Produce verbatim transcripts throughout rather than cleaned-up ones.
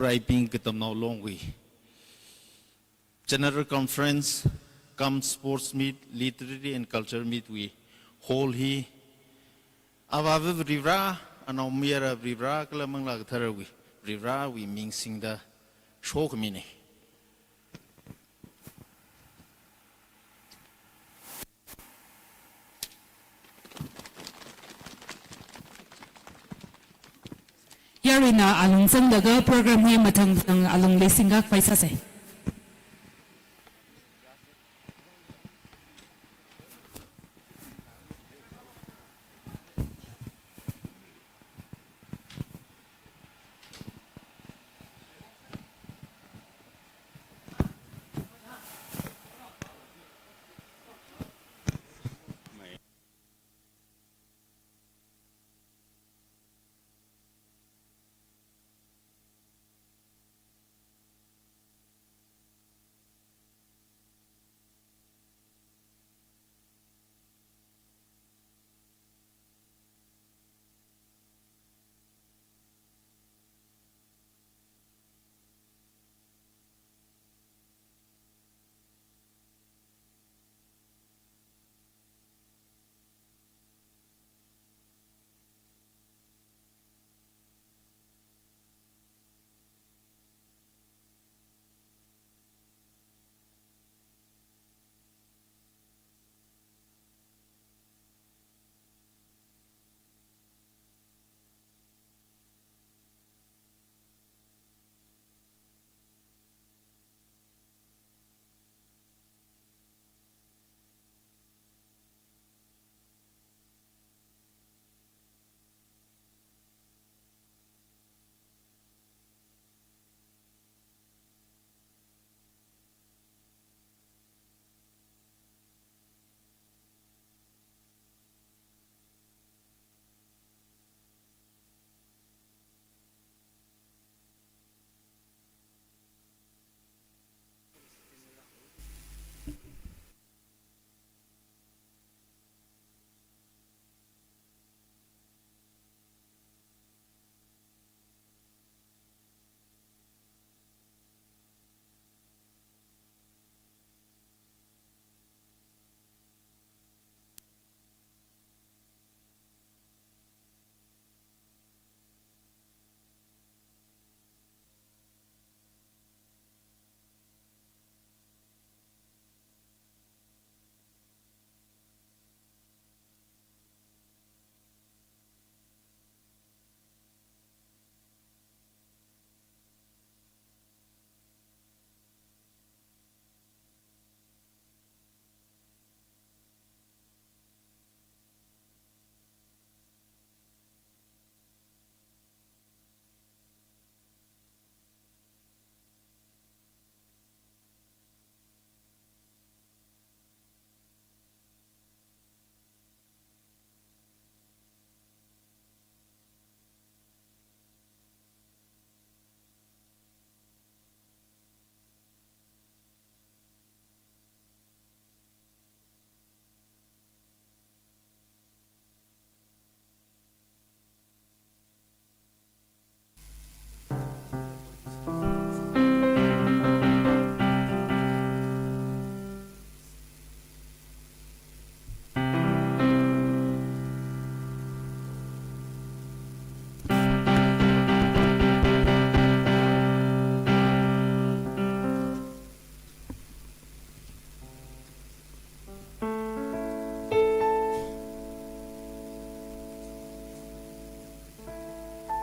Raibing Katamnao Longwui General Conference cum Sports Meet, Literary and Culture Meet wui hall hi Avāva Varivara, Anaomayara Varivara, kala Manglā Katharawui Varivarawui ming singda shokhamina. Yaruina alung zanglaga program hi mathang mathang alungli singkakhavai sāsa.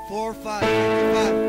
Four, five, five.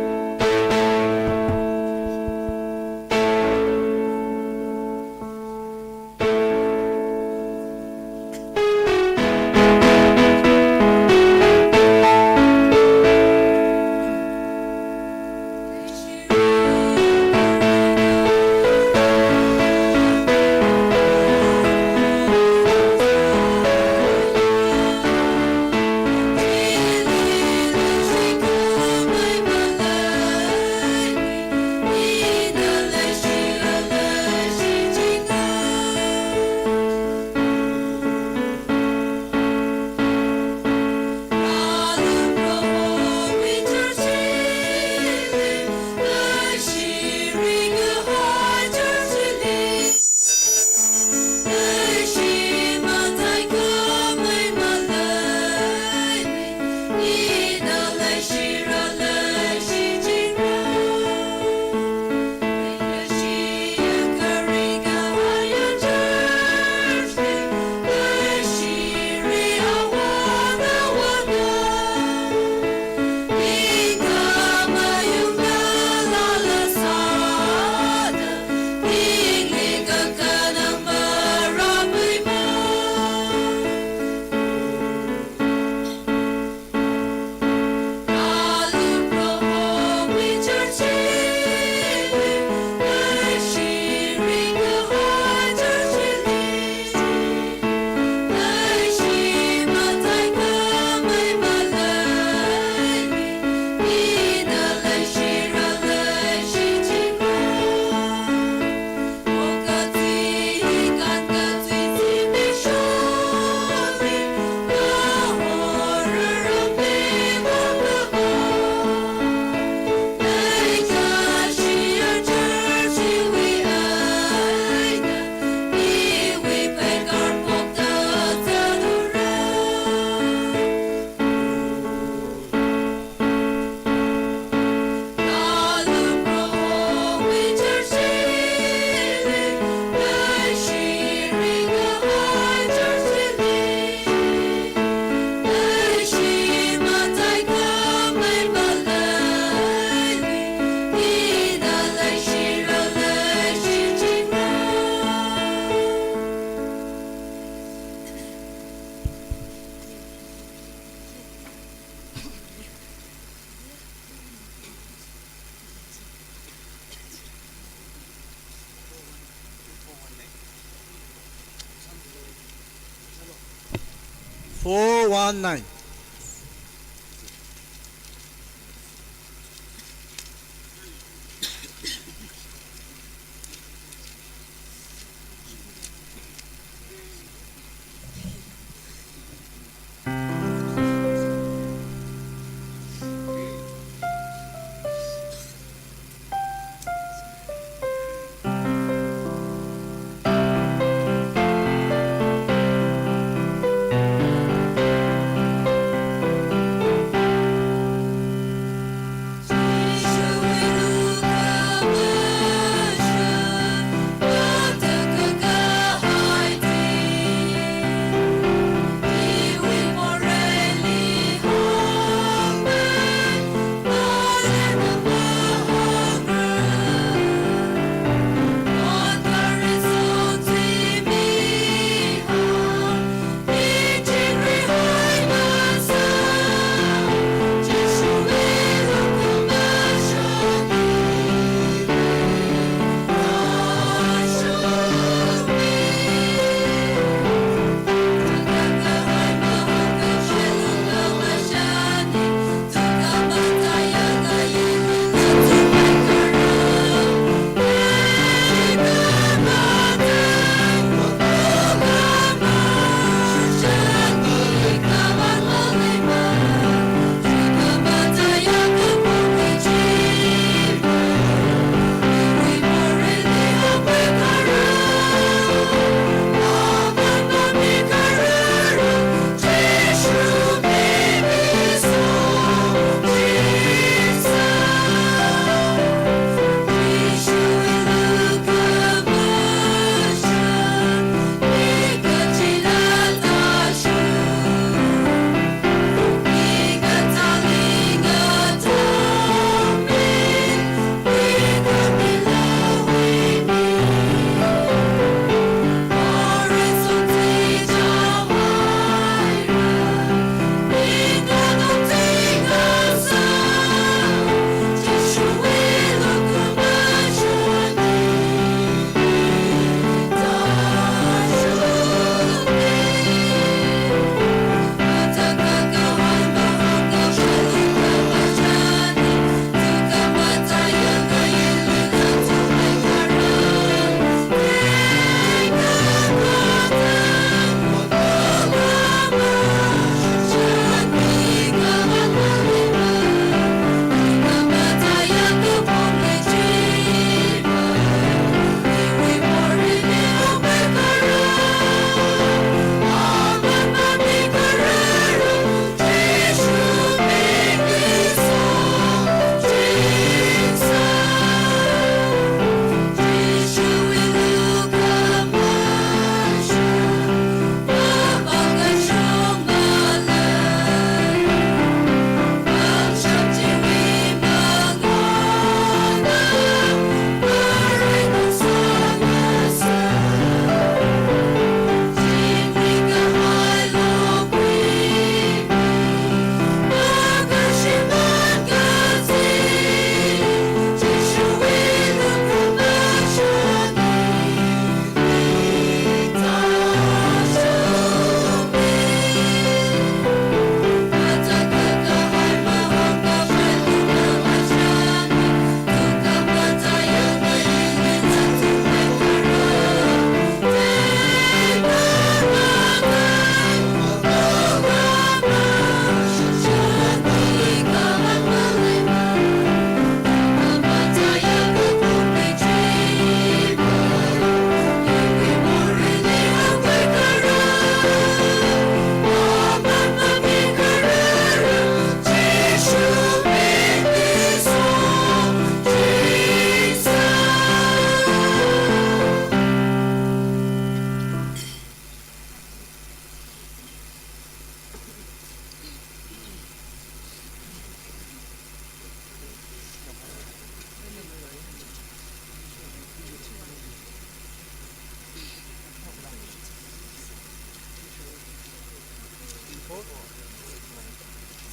Four one nine.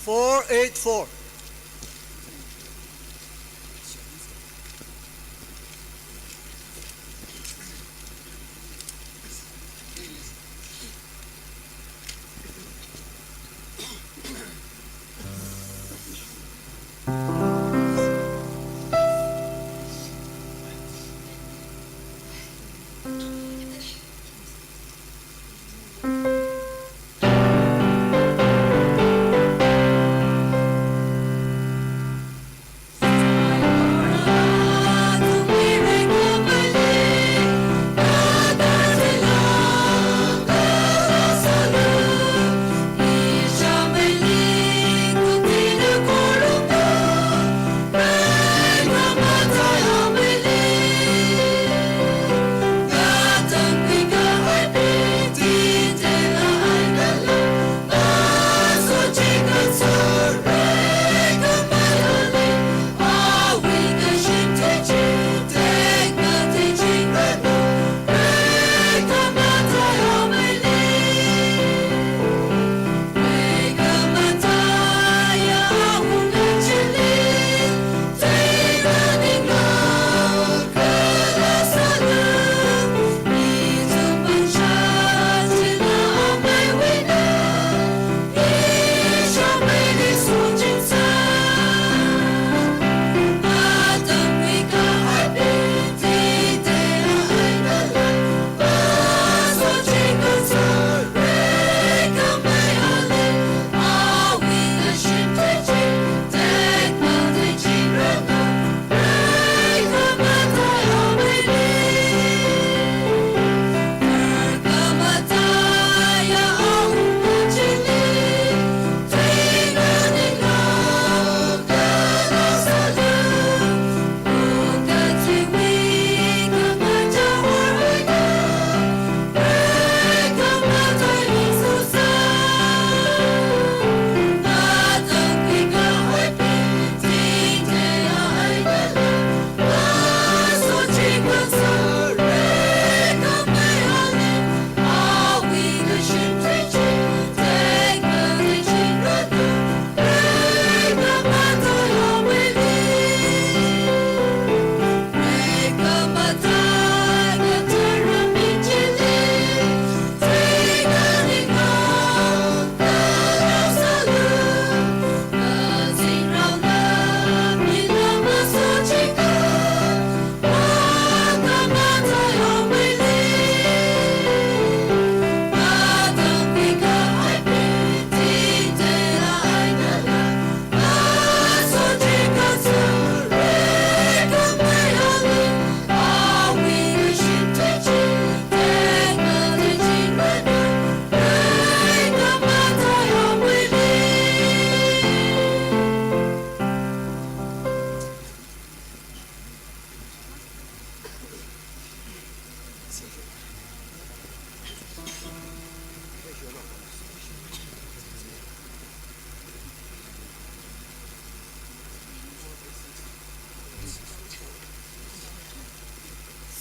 Four eight four.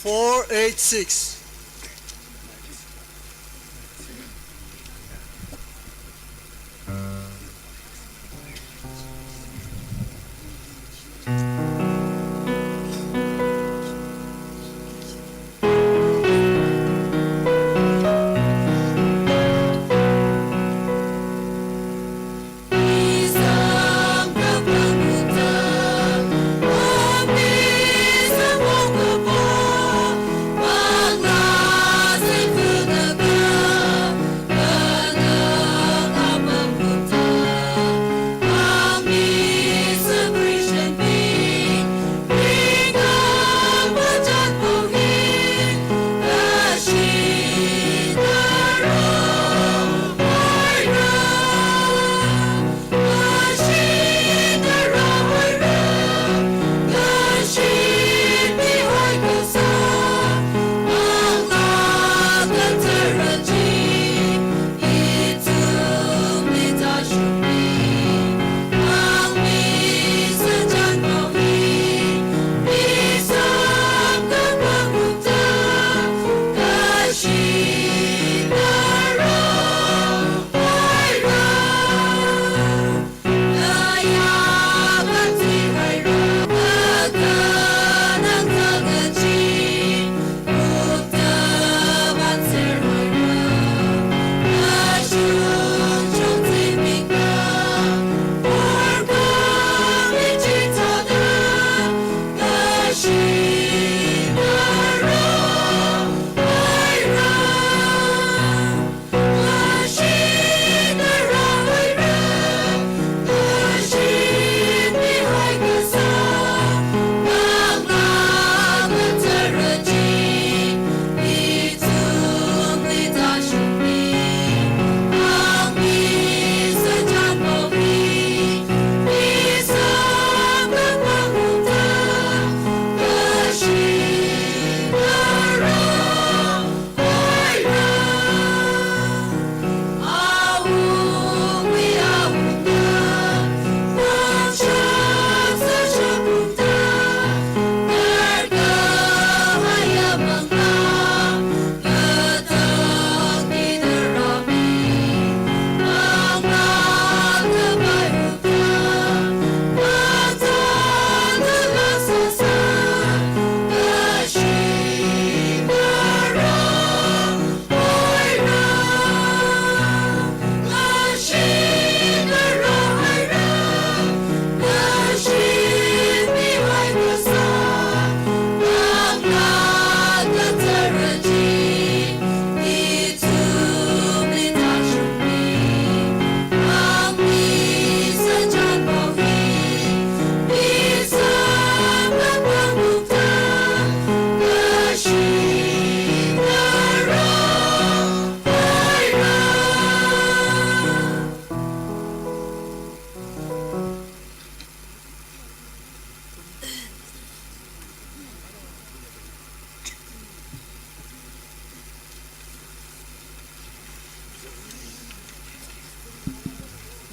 four eight six.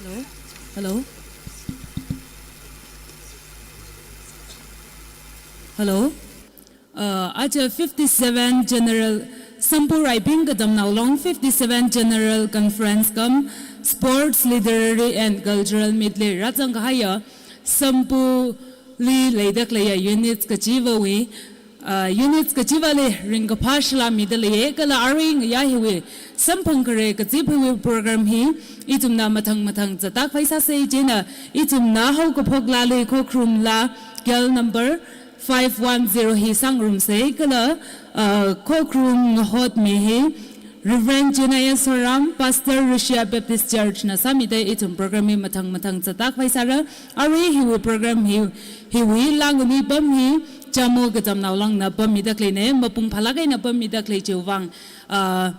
Hello? Hello? Hello? Uh, aja fifty-seven General Sampu Raibing Katamnao Long fifty-seven General Conference cum Sports, Literary and Cultural Meet li rāzang kahaiya Sampuli leida khaleiya units kachivawui, uh, units kachivali ringkaphā salām mida leiya, kala arui ngayā hiwui samphang khare kazipwui program hi ithumna mathang mathang zatak phaisāsa, chieina ithumna haokaphok laali Khokharum laa gate number five one zero hi sāngarumsa, kala, uh, Khokharum ngahotmi hi Reverend Junior Soram, Pastor Russia Baptist Church na sāmida ithum program hi mathang mathang zatak phaisāra. Arui hiwui program hi, hiwui laa nganui pam hi Chamo Katamnao Long na pammida khaleina, mapung phālāk eina pammida khalei chiwui vang, uh,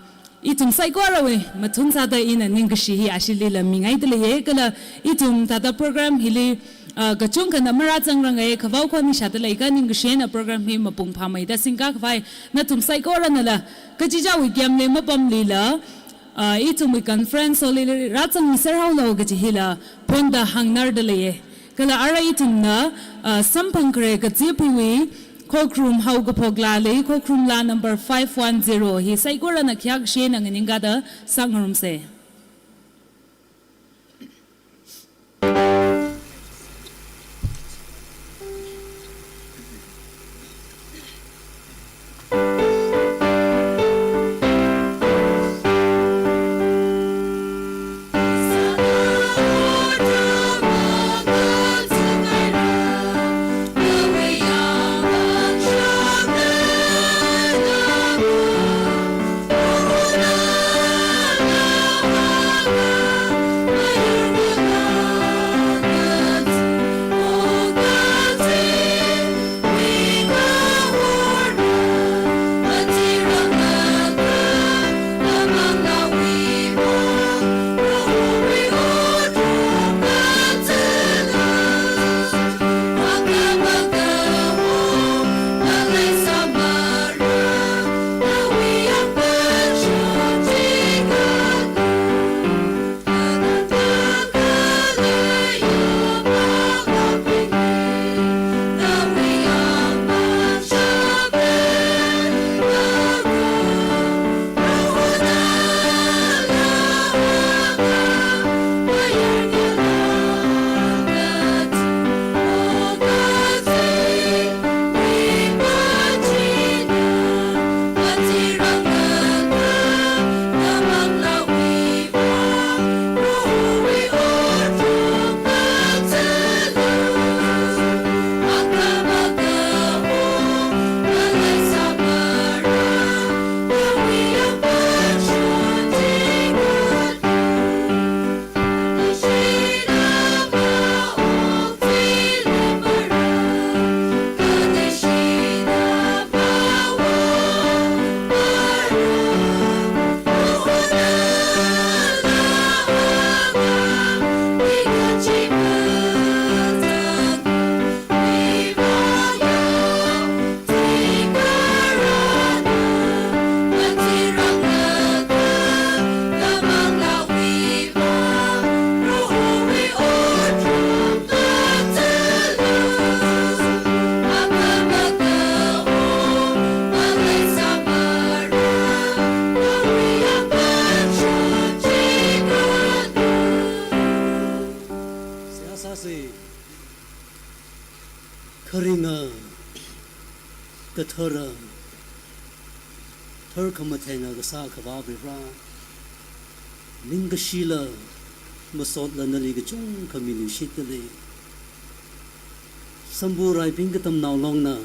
ithum saikorawui mathun sāda ina ningkashi hi ashilila mingaida leiya, kala ithum thāda program hili, ah, kachungkhana marāzangranga, khavao khon ishāda leika ningkashi eina program hi mapung phāmeida singkakhavai nathum saikoranala kachichāwui kayamli mapamlila, ah, ithumwui conference hall li rāzangmiserhaolu kaji hila phonda hāngnarda leiya. Kala arui ithumna, ah, samphang khare kazipwui Khokharum haokaphok laa lei, Khokharum laa number five one zero hi saikorana khayākashi eina nganingkada sāngarumsa. Seihā sāsa. Kharinga, kathara, tharkhamathenga kasā Akhava Vare, ningkashila masotla nali kachungkha miluishitda lei. Sambu Raibing Katamnao Longna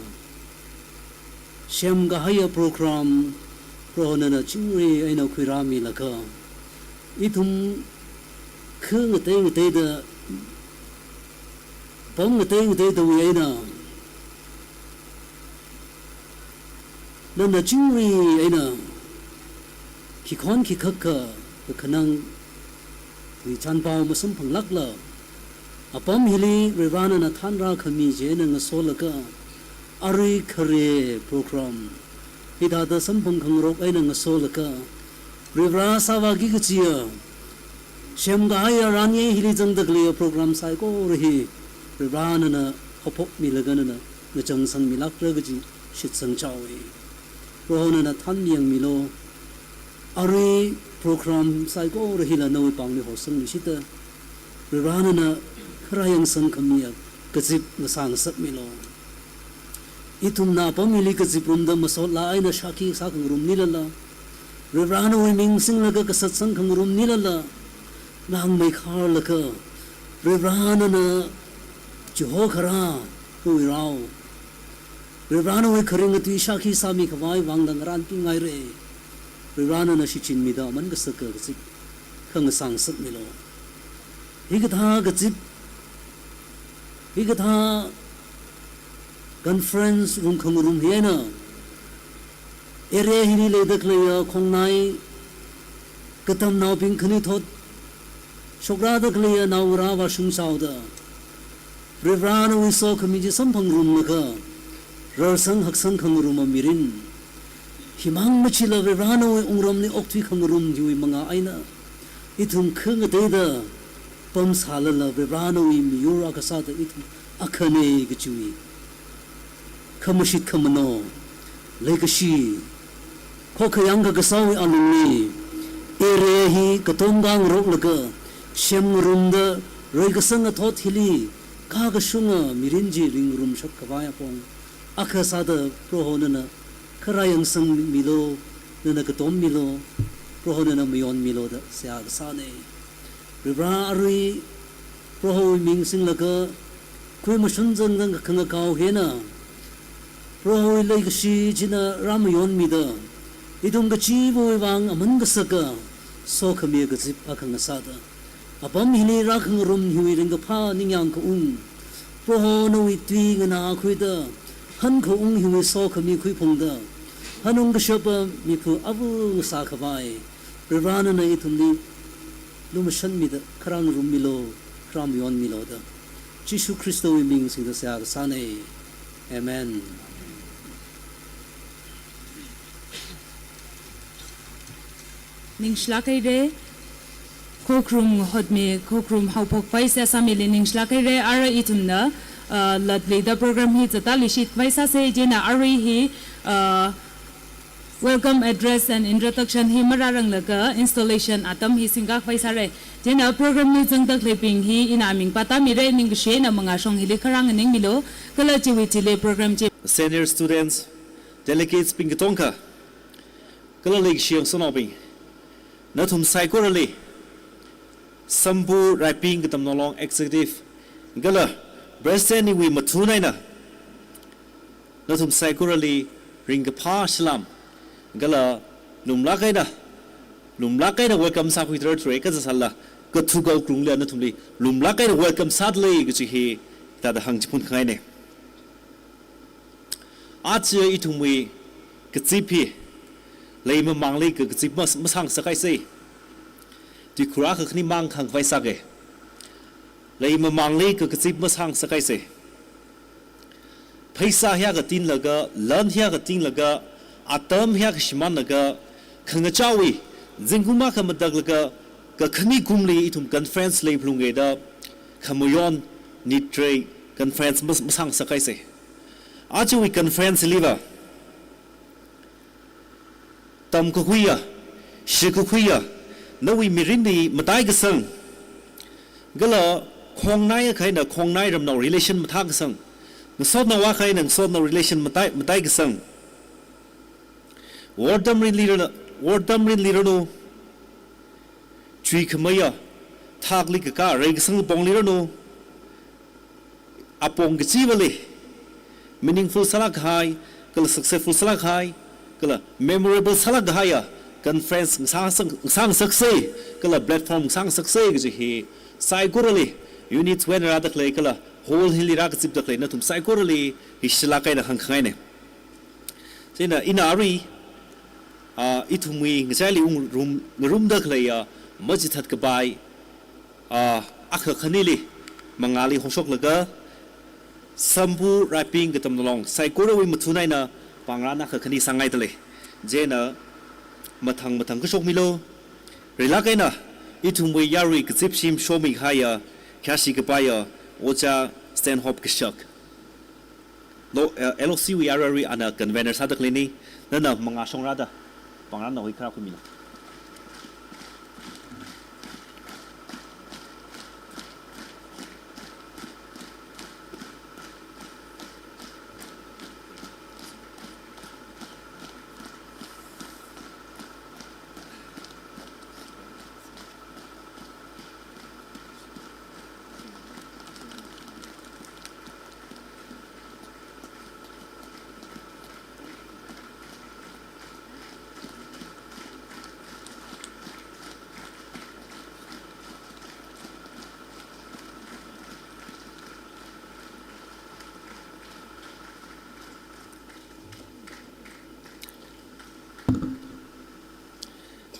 semkahaiya program Proho nana chingri eina khuirāmilaga, ithum kha ngatei ngateida, apam ngatei ngateidawui eina nana chingri eina khikhon khikhakha kakhanangwui chānpao masamphanglākla, apam hili Vare nana thanrākhami chieina ngasolaga, arui khare program hithāda samphang khangarok eina ngasolaga, Vare sāvāki kajiya, semkahaiya ranye hili zangda khaleiya program saikora hi Vare nana haophokmilaga nana ngachangsangmilākra kaji shitsang chaowa. Proho nana thanmiyangmilu. Arui program saikora hila nawui pāngli horsangluishitda, Vare nana kharā yangsangkhamiya kazip ngasā ngasakmilu. Ithumna apam hili kaziprumda masotla eina shākhi sākhangarumnilala, Vare nawui ming singlaga kasatsang khangarumnilala, langmeikharlaga, Vare nana chihokharā, nawui rao, Vare nawui kharinga tui shākhi sāmikhavai vangda ngarānpingaira. Vare nana shichinmida aman kasaka kazip khangasā ngasakmilu. Hikathā kazip, hikathā conference rum khangarum hi eina, area hili leida khaleiya khongnai katamnaobing khanuithot shokrāda khaleiya naongarā vāshung chaoda, Vare nawui sokhami chi samphangrumlaga, rarsang haksang khangaruma mirin, himang machila Vare nawui wungramli okthui khangarum hiwui manga eina, ithum kha ngateida pamsālala Vare nawui miyur akha sāda ithum akhana kajiwui Khamashit khamano, leikashi, khokhayang kakasāwui alungli, area hi katomkhangaroklaga, semngarumda, reikasang athot hili, kakashunga mirin chi ringngarumshap khavai apong, akha sāda Proho nana kharā yangsangmilu, nana katommilu, Proho nana mayonmilu da seihā kasāna. Varivara arui Prohowui ming singlaga, khuimashun zangzang kakhangakao hina, Prohowui leikashi china rāmayonmida, ithum kachivawui vang aman kasaka, sokhami kazip akha ngasāda, apam hili rākhangarum hiwui ringkaphā ningyāng kaung, Proho nawui tui nganākhuida, hankhaung hiwui sokhami khuiphungda, hanung kashapa miphu avu ngasā khavai, Varivara nana ithumli lumashanmida kharā ngarummilu, kharā mayonmilu da, Jishu Khristawui ming singda seihā kasāna. Amen. Ningshilāk haira, khokharum hotmi, khokharum haophok khavai sāsāmili ningshilāk haira, arui ithumna, uh, latleida program hi zatta leishit khavai sāsa, chieina arui hi, uh, welcome address and introduction hi marāranglaga installation atam hi singkā khavai sāra. Chieina program li zangda khaleibing hi ina ming pātāmira, ningkashi eina mangāshong hili kharā nganingmilu, kala chiwui chili program chi. Senior students, delegates bing katongkha, kala leikashi yangsonaobing, nathum saikorali, Sambu Raiping Katamnao Long Executive, kala President iwui mathun eina, nathum saikorali ringkaphā salam, kala lumlāk eina, lumlāk eina welcome sākhuida rāthura, kazat sālala, Kathukao Krungli nathumli lumlāk eina welcome sādalei kaji hi, thāda hāngchiphun khangaina. Aja ithumwui kazip hi, leimamāngli ka kazip mas-, masāngasakhaisa. Tuikhur akha khani mang hāngkhavai sāga. Leimamāngli ka kazip masāngasakhaisa. Pheisā hiyākha tinglaga, lan hiyākha tinglaga, atam hiyākha shimānlaga, khangachāwui zingkum akha mataklaga, kakhane kumli ithum conference leiphalunga da, khamayon nitrei conference mas-, masāngasakhaisa. Ajawui conference liva, tamkakhuiya, shikakhuiya, nawui mirinli mataikasang, kala khongnai akha eina khongnai ramnao relation mathākasang, ngasotnao akha eina ngasotnao relation matai, mataikasang, wortam rinli ranu, wortam rinli ranu, chuikhameiya, thakli kakā reikasang apongli ranu, apong kachivali meaningful sālākkahai, kala successful sālākkahai, kala memorable sālākkahaiya conference ngasāngasang, ngasāngasaksa, kala platform ngasāngasaksa kaji hi saikorali, unit wui eina rāda khalei kala hall hili rākazipda khalei nathum saikorali hi shilāk eina hāngkhangaina. Chieina ina arui, ah, ithumwui ngachaili ungrum, ngarumda khaleiya machithat kapai, ah, akha khanili, mangāli hoshoklaga, Sambu Raiping Katamnao Long saikorawui mathun eina pāngrān akha khani sāngaidalei. Chieina mathang mathang kashokmilu. Rilāk eina, ithumwui yarui kazipshim shomikahaiya, khayāshi kapaiya, Ojā Stanhope Kashak. Lo, eh, L O C wui ararui ana convener sāda khaleina, nana mangāshong rāda, pāngrānnao hi kharā khuimilu.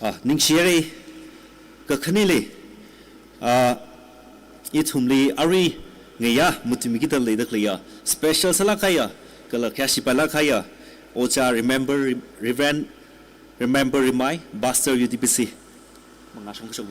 Ah, ningshihaira, kakhaneli, ah, ithumli arui ngayā matuimi kida leida khaleiya, special sālākkahaiya, kala khayāshi pailākkahaiya, Ojā Remember, Reverend Remember Rimai, Pastor U T B C. Mangāshong kashok.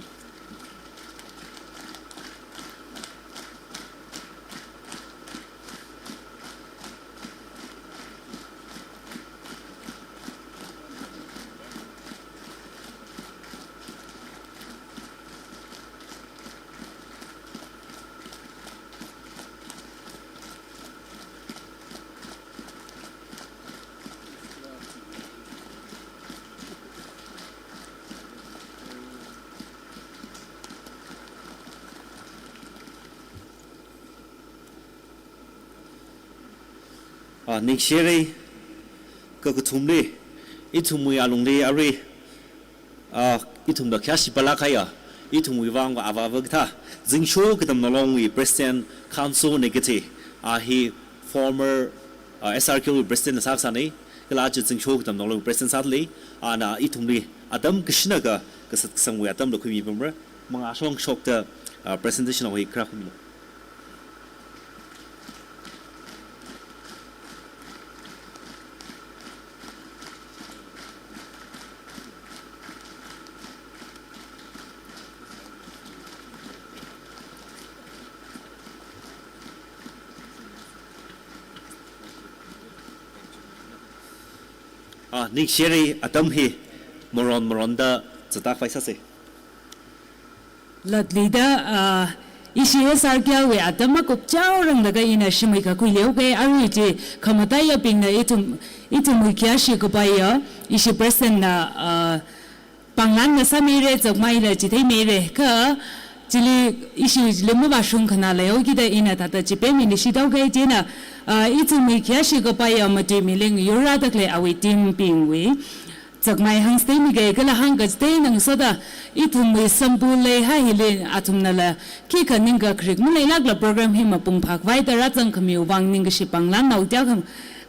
Ah, ningshire, kakathumli, ithumwui alungli arui, ah, ithumda khayāshi pālāk kahaiya, ithumwui vang va avāva kathā, Zingsho Katamnao Longwui President Khangso Nekethe, a hi former, ah, S R K wui President na sākasāna, kala aja Zingsho Katamnao Longwui President sādalei, ana ithumli atam kashinaka, kasat kasangwui atamla khuimi pamra, mangāshong shokta, ah, presentation awui kharā khuimilu. Ah, ningshire, atam hi maron maronda zatkhavai sāsa. Latlida, ah, ishi S R K wui atam makupchao ranglaga ina shimui kakhui leoke, arui chi khamataiyabingna ithum, ithumwui khayāshi kapaiya, ishi President na, ah, pānglan na sāmira, zakmaila chitheimeira, kha chili ishi chili mavāshung khana leihaokida ina thāda chipemina shithaoke, chieina, ah, ithumwui khayāshi kapaiya matuimi Leng Yurrada khalei awui team bingwui zakmai hāngchitheimike, kala hāngkachitheina ngasoda ithumwui sampu leihai hili athumnala khikha ningkakharik maleilākla program hi mapung phākhavai da rāzangkhamiwui vang ningkashi pānglan naoteokham,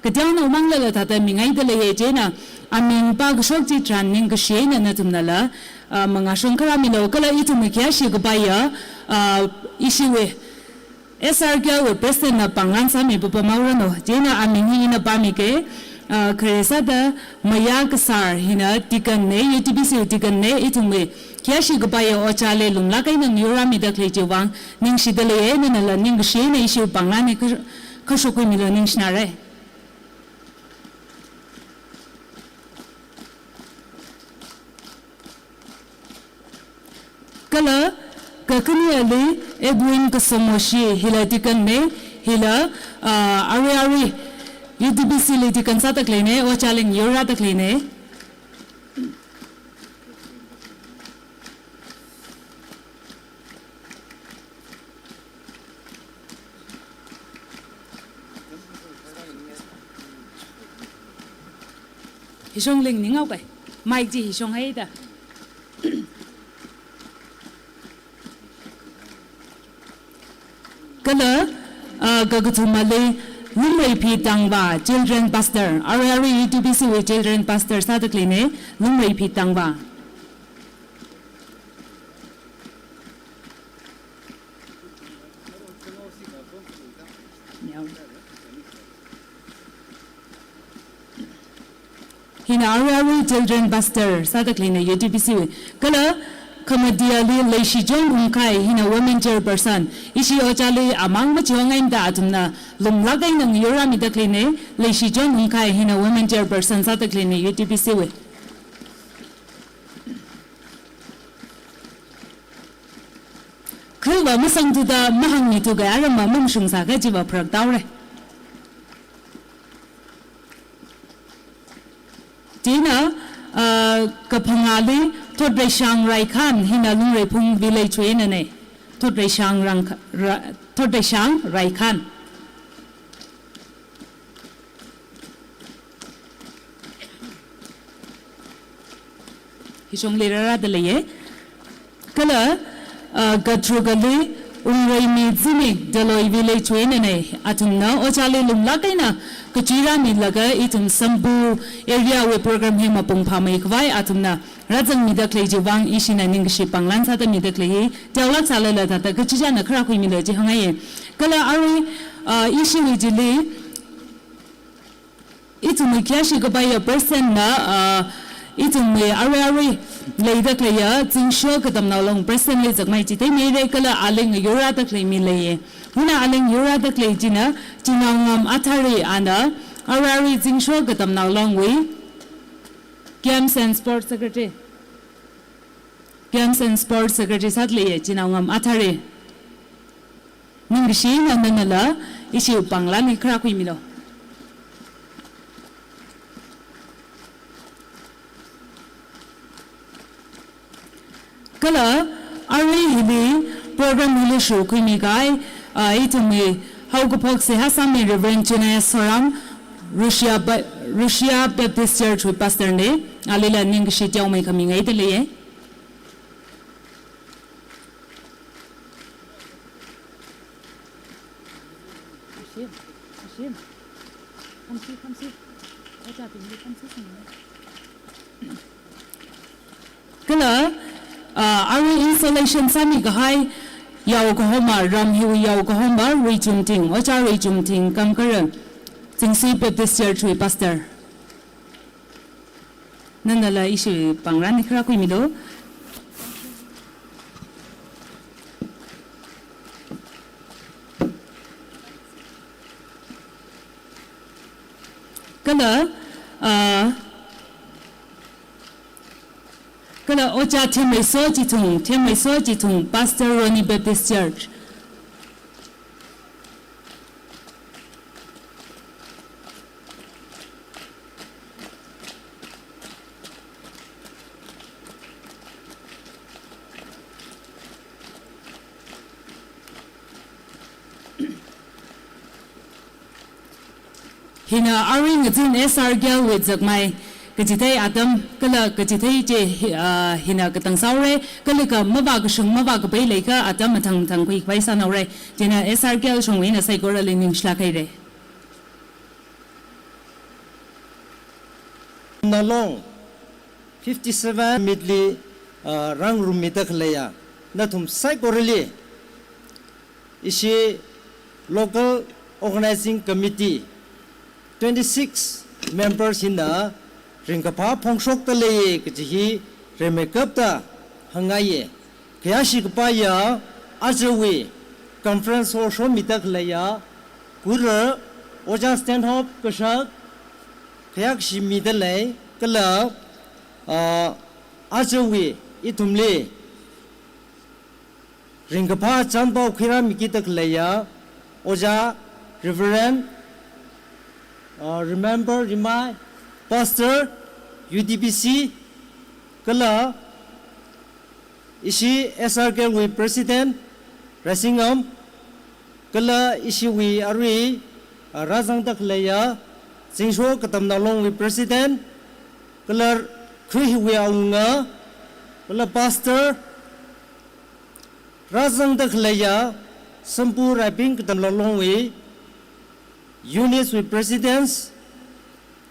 kateonao manglala thāda mingaida leiya, chieina aming pākashok chitharan ningkashi eina nathumnala, ah, mangāshong kharā milu, kala ithumwui khayāshi kapaiya, ah, ishiwui S R K wui President na pānglan sāmi papam haoranu, chieina aming hi ina pāmike, ah, khare sāda Maya Kasar hina deacon na, U T B C wui deacon na, ithumwui khayāshi kapaiya ojāli lumlāk eina ngayurrāmida khalei chiwui vang ningshida leiya, nanala ningkashi eina ishiwui pānglan hi kha-, khashok khuimilu, ningshinare. Kala, kakhaneali Edwin Kasomoshi, hila deacon na, hila, ah, arui arui U T B C li deacon sāda khaleina, ojāli ngayurrāda khaleina. Hishong lingning haoke. Mic chi hishong haida. Kala, ah, kakathumali Lumreiphi Tangva, Children Pastor, arui arui U T B C wui Children Pastor sāda khaleina, Lumreiphi Tangva. Hina arui arui Children Pastor sāda khaleina U T B C wui. Kala khamatiali Leishichon Wungkai, hina Women Chairperson. Ishi ojāli amang machiwang eina da athumna lumlāk eina ngayurrāmida khaleina, Leishichon Wungkai, hina Women Chairperson sāda khaleina U T B C wui. Khalva masangthuda mahāngmithukei, aramva mamashungsākha chiva pharaktaore. Chieina, ah, kaphangāli Thotreishang Raikhan, hina Lungreiphung village wui einana. Thotreishang Rang-, Ra-, Thotreishang Raikhan. Hishongli rārāda leiya. Kala, ah, katharukali Wungreimi Zimik, Daloi village wui einana, athumna ojāli lumlāk eina kachuirāmilaga ithum Sampu area wui program hi mapung phāmeikhavai athumna rāzangmida khalei chiwui vang ishina ningkashi pānglan sāda mida khalei hi teolāk sālala thāda kachichāna kharā khuimilu chi hāngngaiya. Kala arui, ah, ishiwui chili ithumwui khayāshi kapaiya President na, ah, ithumwui arui arui leida khaleiya Zingsho Katamnao Long President li zakmai chitheimeira, kala ali ngayurrāda khalei mi leiya. Hina ali ngayurrāda khalei china Chinaongam Athare, ana arui arui Zingsho Katamnao Long wui Games and Sports Secretary. Games and Sports Secretary sāda leiya Chinaongam Athare. Ningkashi eina nanala ishiwui pānglan hi kharā khuimilu. Kala arui hili program hili shurkhuimi kahai, ah, ithumwui haokaphok seihā sāmi Reverend Chunai Soram, Russia Ba-, Russia Baptist Church wui pastor na, alila ningkashi teomeikha mingaida leiya. Kala, ah, arui installation sāmikahai yaokahoma, ram hiwui yaokahoma, Ruichumthing, Ojā Ruichumthing Kamkara, Zingsui Baptist Church wui pastor. Nanala ishi pāngran nikra khuimilu. Kala, ah, kala Ojā Themmeiso Chithung, Themmeiso Chithung, Pastor Roni Baptist Church. Hina arui ngazin S R Gel wui zakmai, kachithei atam, kala kachithei chi, hi-, ah, hina katang sāhaora, kala kha mavākashung mavākapai leiakha atam mathang mathang khuikapai sānaora. Chieina S R Gel shongwui eina saikorali ningshilāk haira. Nalong fifty-seven mitli, ah, rāngarummida khaleiya nathum saikorali ishi Local Organizing Committee twenty-six members hina ringkaphā phongshokda leiya kaji hi rimeikapta hāngngaiya. Khayāshi kapaiya ajawui conference hall shomida khaleiya Kuirar Ojā Stanhope Kashak khayākashi mida lei, kala, ah, ajawui ithumli ringkaphā chānpao khuirāmikida khaleiya Ojā Reverend, ah, Remember Rimai, Pastor U D B C, kala ishi S R Gel wui President Raisingam, kala ishiwui arui, ah, rāzangda khaleiya Zingsho Katamnao Long wui President, kala kha hiwui awunga, kala Pastor, rāzangda khaleiya Sampu Raibing Katamnao Long wui Unit wui President,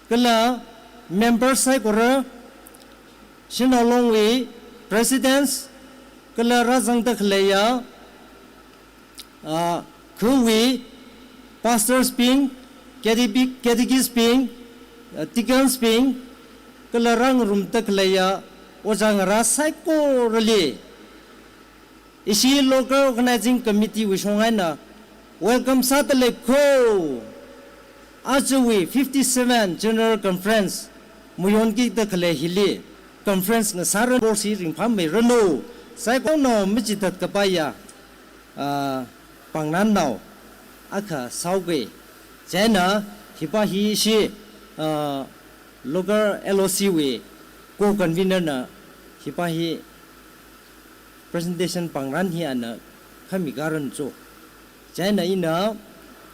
kala member saikora, Shanao Long wui President, kala rāzangda khaleiya, ah, khawui Pastors bing, Catechist, Catechist bing, ah, Deacons bing, kala rāngarumda khaleiya ojā ngarā saikorali ishi Local Organizing Committee wui shong eina welcome sāda lei kho. Ajawui fifty-seven General Conference mayonkida khalei hili conference ngasāranu, board hi ringphāmeiranu. Saikorana machithātkapaiya, ah, pāngnannao akha sāhaoki. Chieina hipa hi ishi, ah, local L O C wui co-convener na hipa hi presentation pāngran hi ana khami karan cho. Chieina ina,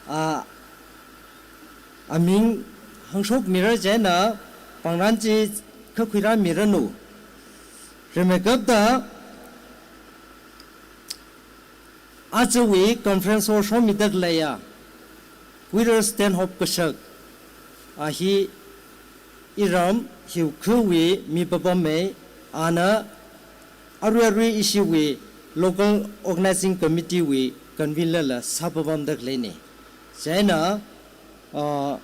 ah, aming hāngshokmira, chieina pāngran chi kha khuirāmiranu. Rimeikapta ajawui conference hall shomida khaleiya Kuirar Stanhope Kashak, a hi iram hiwui khawui mi papam mei, ana arui arui ishiwui Local Organizing Committee wui convener la sāpapamda khaleina. Chieina, ah,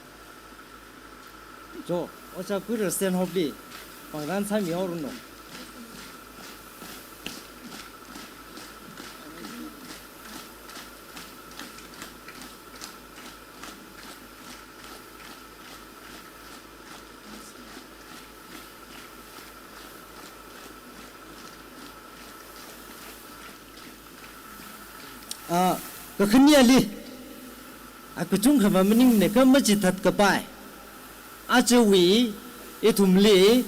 cho, ojā Kuirar Stanhope li pāngran sāmihaoranu. Ah, kakhaneli, ah, kachungkha va maningmana kha machithātkapai ajawui ithumli,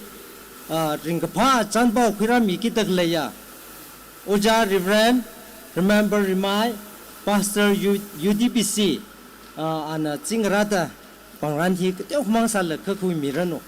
ah, ringkaphā chānpao khuirāmikida khaleiya ojā Reverend Remember Rimai, Pastor U-, U D B C, ah, ana zingrāda pangran hi kateokha mang sālala kakhui miranu.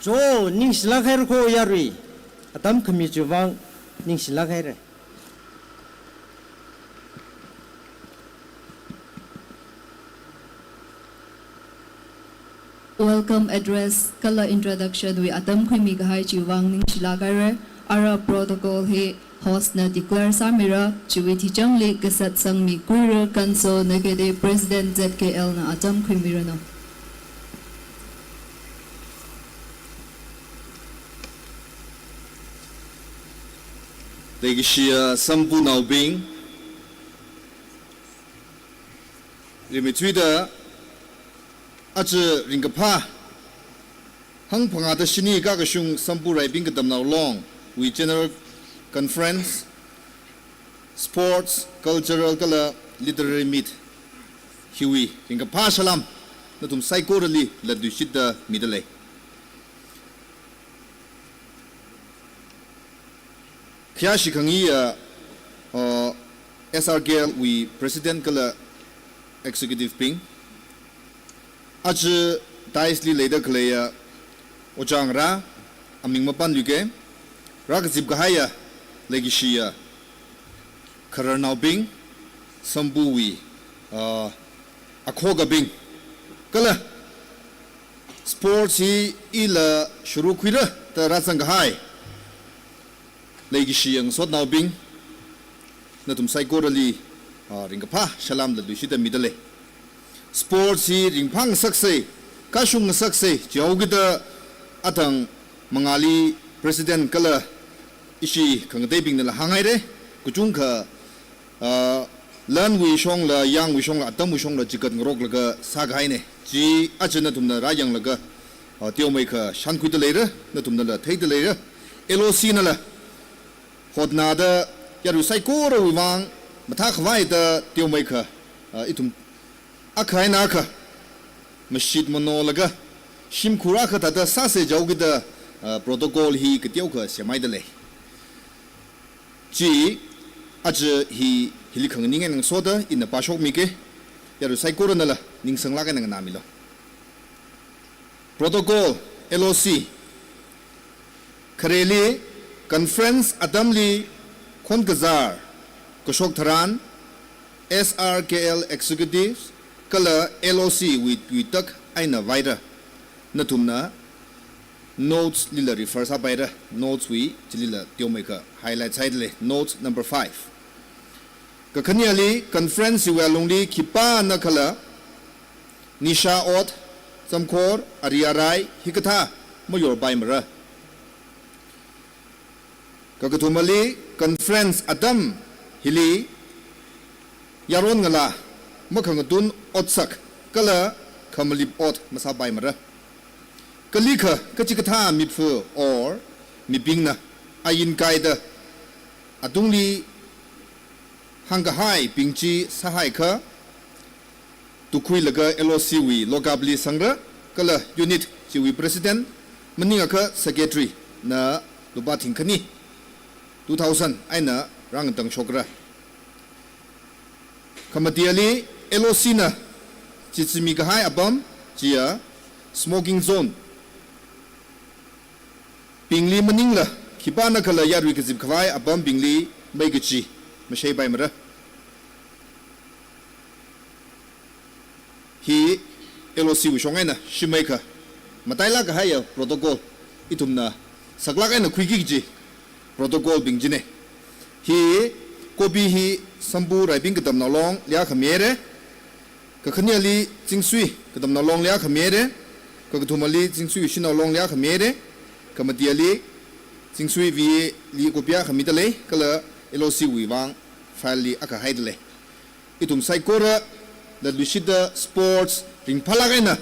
Cho, ningshilāk haira ko yarui. Atam khami chiwui vang ningshilāk haira. Welcome address kala introduction wui atam khuimi kahai chiwui vang ningshilāk haira. Ara protocol hi host na declare sāmira, chiwui thichangli Kasat Sangmi Kuira Kanso Nagade President Z K L na atam khuimiranu. Leikashiya sampunaobing, rimeithuida aja ringkaphā hangphangāda shini kakashung Sampu Raibing Katamnao Longwui General Conference, Sports, Cultural kala Literary Meet hiwui ringkaphā salam nathum saikorali latluishitta midalei. Khayāshi khangayi, uh, uh, S R K L wui President kala Executive bing, aja dais li leida khaleiya ojā ngarā, aming mapanluike, rākazip kahaiya leikashiya khararnaobing, Sampuwui, uh, akhokabing, kala sports hi ila shuru khuira da rāzang kahai leikashiya ngasotnaobing, nathum saikorali, ah, ringkaphā salam latluishitta midalei. Sports hi ringphā ngasaksei, kashung ngasaksei, chihaokida athang mangāli President kala ishi khangateibingnala hānghaira, kachungkha ah, lanwui shongla, yangwui shongla, atamwui shongla chigat ngaroklaga sākahaina. Chi aja nathumna rāyanglaga, ah, teomeikha shānkhuida leira, nathumnala theida leira. L O C nala hotnada yarui saikorawui vang mathākhavai da teomeikha, ah, ithum akha eina akha mashit manolaga shimkhur akha thāda sāsei jihaokida, ah, protocol hi kateokha semhaida lei. Chi aja hi, hili khanganing eina ngasoda ina pāshokmike, yarui saikoranala ningsanglāk eina nganāmilu. Protocol, L O C. Khareli conference atamli khon kazār kashok tharan, S R K L executives kala L O C wui, wui tak eina vaira. Nathumna notes lila refer sāpaira, notes wui chilila teomeikha highlight sāhaida lei, notes number five. Kakhaneli conference hiwui alungli khipānakhala nisha ot, zamkhor, ari arai, hikathā mayorpaimara. Kakathumali conference atam hili yaron ngalā makhangatun otsak kala khamalip ot masāpaimara. Kalikha kachikathā miphu or mibingna ain kaida atungli hāngkahaibing chi sāhaikha, tukhuilaga L O C wui lokapli sangra, kala unit chiwui president, maningakha secretary na lupā thingkhani, two thousand eina rāngatangshokra. Khamateli L O C na chizimi kahai apam chiya smoking zone bingli maningla khipānakhala yarui kazip khavai apambingli mei kachi masheipaimara. Hi L O C wui shong eina shimeikha matailāk kahaiya protocol ithumna saklāk eina khuiki kaji protocol bing chine. Hi copy hi Sampu Raibing Katamnao Longli akha mihaira. Kakhaneli Chingsui Katamnao Longli akha mihaira. Kakathumali Chingsui Shanao Longli akha mihaira. Khamateli Chingsui V A li copy akha mida lei, kala L O C wui vang file li akha haida lei. Ithum saikorala luishitta sports ringphālāk eina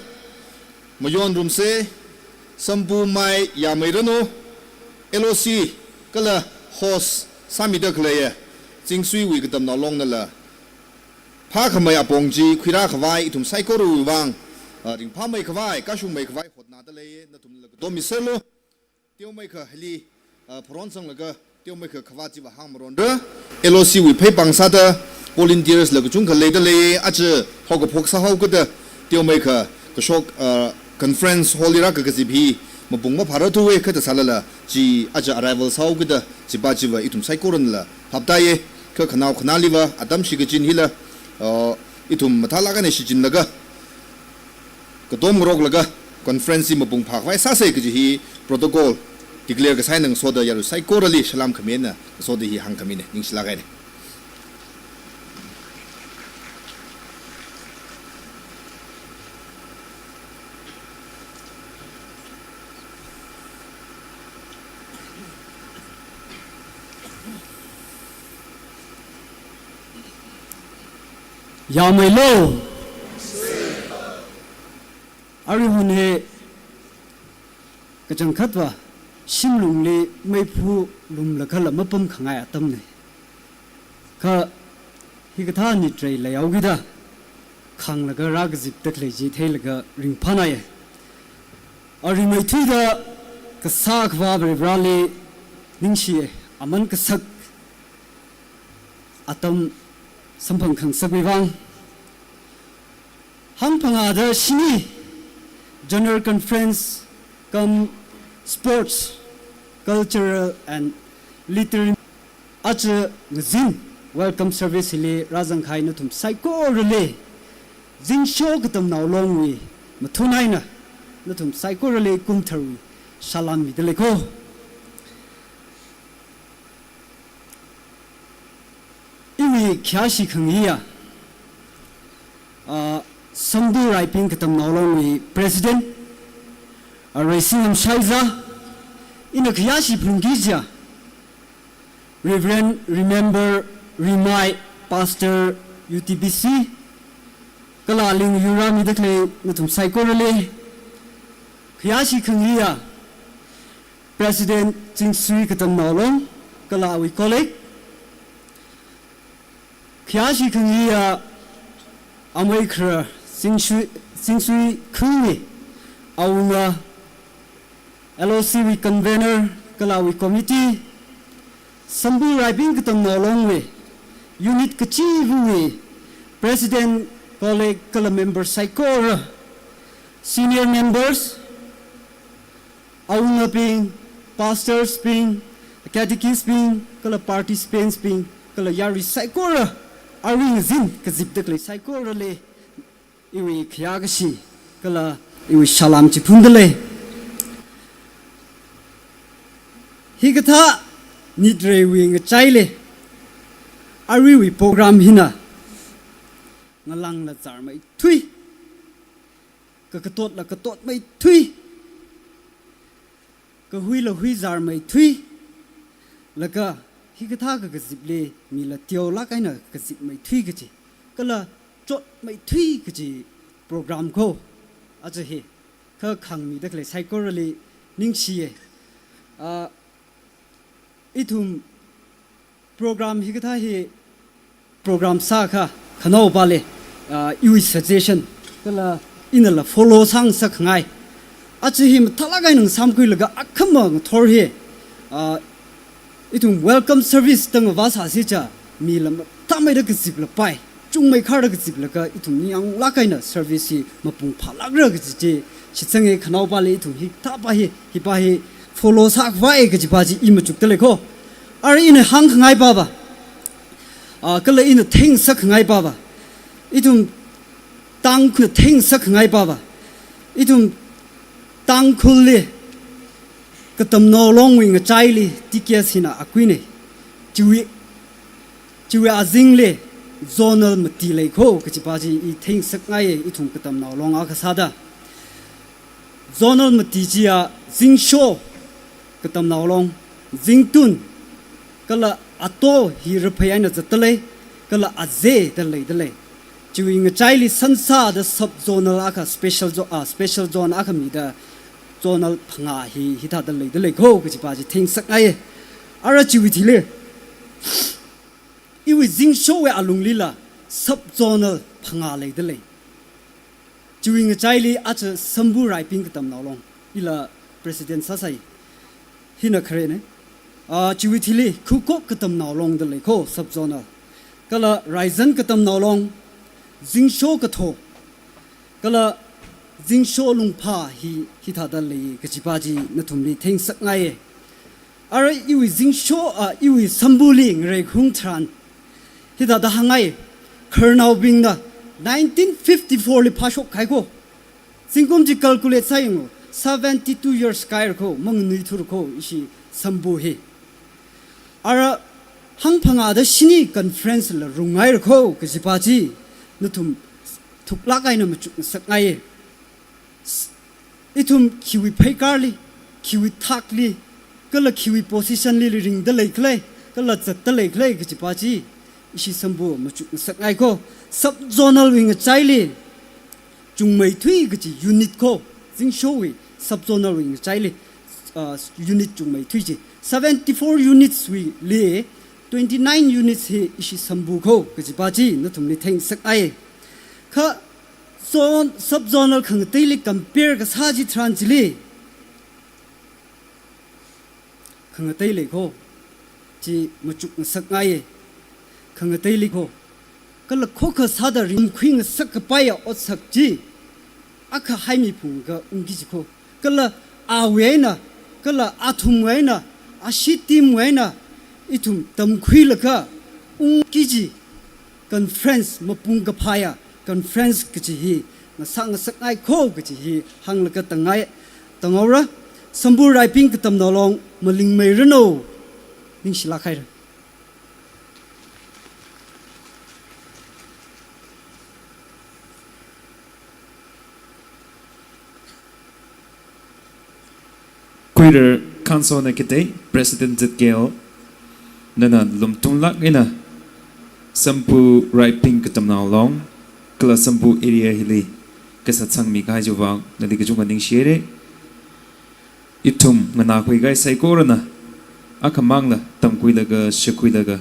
mayonrumsa. Sampu mai yāmeiranu, L O C kala host sāmida khaleiya Zingsuiwui Katamnao Longnala phākhamei apong chi khuirākhavai ithum saikorawui vang, ah, ringphāmei khavai, kashungmei khavai hotnada lei, nathumla katom miserlu. Teomeikha hili, ah, pharon sanglaga, teomeikha khavā chiva hāngmaronra. L O C wui pheipāng sāda, volunteers la kachungkha leida lei, aja haokaphok sāhaokida, teomeikha kashok, ah, conference hall li rākakazip hi mapung maphārarthuwa, kha thāsālala chi aja arrival sāhaokida, chipa chiva ithum saikoranala phaptāya, kha khanao khanāliva atam shikachin hila, ah, ithum mathālāk eina shichinlaga, katom ngaroklaga conference hi mapung phākhavai sāsa kaji hi protocol declare kasā eina ngasoda yarui saikorali salām khami eina ngasoda hi hāngkhamina, ningshilāk eina. Yāmeilu. Aruihon hi kachangkhatva shimlungli meiphu lumlakhala mapamkhangai atamna. Kha hikathā nitrei leihaokida khānglaga rākazipda khalei chi theilaga ringphānaiya. Arimeithuida kasā Akhava Varivarali ningshiya, aman kasak atam samphang khangasakwui vang. Hangphangāda shini General Conference cum Sports, Cultural and Literary aja ngazin welcome service hili rāzangkahai nathum saikorali Zingsho Katamnao Longwui mathun eina nathum saikorali kumtharwui salām mida leiko. Iwui khayāshi khangayiya, ah, Sangdu Raibing Katamnao Longwui President, ah, Reisingam Shaiza, ina khayāshi phalungki jiya, Reverend Remember Rimai, Pastor U T B C, kala aling yurāmida khalei nathum saikorali, khayāshi khangayiya, President Zingsui Katamnao Long, kala awui colleague. Khayāshi khangayiya amei khara Zingsui, Zingsui Khungni awunga, L O C wui convener, kala awui committee. Sambu Raibing Katamnao Longwui unit kachivawui president, colleague, kala member saikora, senior members, awungabing, pastors bing, catechist bing, kala participants bing, kala yarui saikora, arui ngazin kazipda khalei saikorali, iwui khayākashi kala iwui salām chiphunda lei. Hikathā nitreiwui ngachaili aruiwui program hina ngalāngla zārmeithui, kakatotla katotmeithui, kahuila huizārmeithui, laga hikathā kakazipli mila teolāk eina kazipmeithui kaji, kala chotmeithui kaji program ko aja hi kha khāngmida khalei saikorali ningshiya. Ah, ithum program hikathā hi program sākha khanaopali, ah, iwui suggestion kala inala follow sāngasakngai. Aja hi mathālāk eina ngasāmkhuilaga akhama ngathor hi, ah, ithum welcome service tangva sāsi cha, mila mathāmeida kaziplapai, chungmeikharda kaziplaga ithum ningyānglāk eina service hi mapung phālākra kaji chi shitsanga. Khanaopali ithum hikathāpa hi, hipa hi follow sākhavai kajipa chi i machukda leiko. Arui ina hāngkhangaipava, ah, kala ina theingasakngaipava, ithum Tangkhul, theingasakngaipava, ithum Tangkhulli Katamnao Longwui ngachaili T K S hina akuina. Chiwui, chiwui azingli zonal mati leiko kajipa chi i theingasakngai, ithum Katamnao Long akha sāda. Zonal mati chiya Zingsho Katamnao Long, Zingtun, kala Ato hi raphei eina zatda lei, kala Aze da leida lei. Chiwui ngachaili Sansa da sub-zonal akha special zo-, ah, special zone akha mida zonal phangā hi, hithāda leida lei kho kajipa chi theingasakngai. Ara chiwui thili, iwui zingshowui alunglila sub-zonal phangā leida lei. Chiwui ngachaili aja Sambu Raiping Katamnao Long, ila president sāsai, hina kharena. Ah, chiwui thili Khukok Katamnao Long da lei kho sub-zonal. Kala Raizan Katamnao Long, Zingsho Katho, kala Zingsho Lungpha hi, hithāda lei kajipa chi nathumli theingasakngai. Ara iwui zingsho, ah, iwui Sambuli ngareikharung tharan hithāda hāngngai, khararnaobingna nineteen fifty-four li phāshok kahai kho. Zingkum chi calculate sāyanglu, seventy-two years kahaira kho, manganuithura kho ishi Sambu hi. Ara hangphangāda shini conference la rungngaira kho kajipa chi nathum thuklāk eina machukngasakngai. Ithum khiwui pheikarli, khiwui thakli, kala khiwui position li ringda leikhala, kala zatda leikhala kajipa chi ishi Sambu machukngasakngai kho. Sub-zonal wui ngachaili chungmeithui kaji unit kho, zingshowui sub-zonal wui ngachaili, ah, unit chungmeithui chi. Seventy-four units wuili twenty-nine units hi ishi Sambu kho kajipa chi nathumli theingasakngai. Kha zone, sub-zonal khangateili compare kasā chitharan chili khangatei lei kho, chi machukngasakngai. Khangatei lei kho. Kala khokha sāda ringkhuingasak kapaiya otsak chi akha haimiphunglaga ungki kaji kho. Kala awui eina, kala athumwui eina, ashi team wui eina, ithum tamkhuilaga ungki kaji conference, mapung kaphāya conference kaji hi ngasāngasakngai kho kaji hi hānglaga tangngai, tanghaora. Sambu Raiping Katamnao Long malingmeiranu, ningshilāk haira. Kuirar Khansona Katei, President Z K L, nana lumtunglāk eina Sambu Raiping Katamnao Long, kala Sambu area hili kasatsangmi kahai chiwui vang nali kachungkha ningshihaira. Ithum nganākhui kahai saikorana akhamangla tamkhuilaga, shākhuilaga,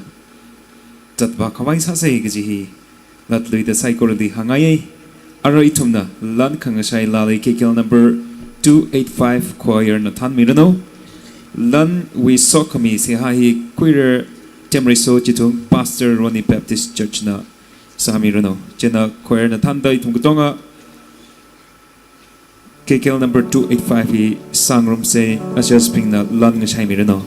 zatvā khavai sāsei kaji hi latluida saikorali hāngngaiya. Ara ithumna lan khangashai lali K K L number two eight five choir na thānmiranu. Lanwui sokhami seihā hi Kuirar Temreiso Chithung, Pastor Ronnie Baptist Church na sāmiranu. Chieina choir na thānda ithum katonga K K L number two eight five hi sāngarumsa, ushersbingna lan ngashaimiranu.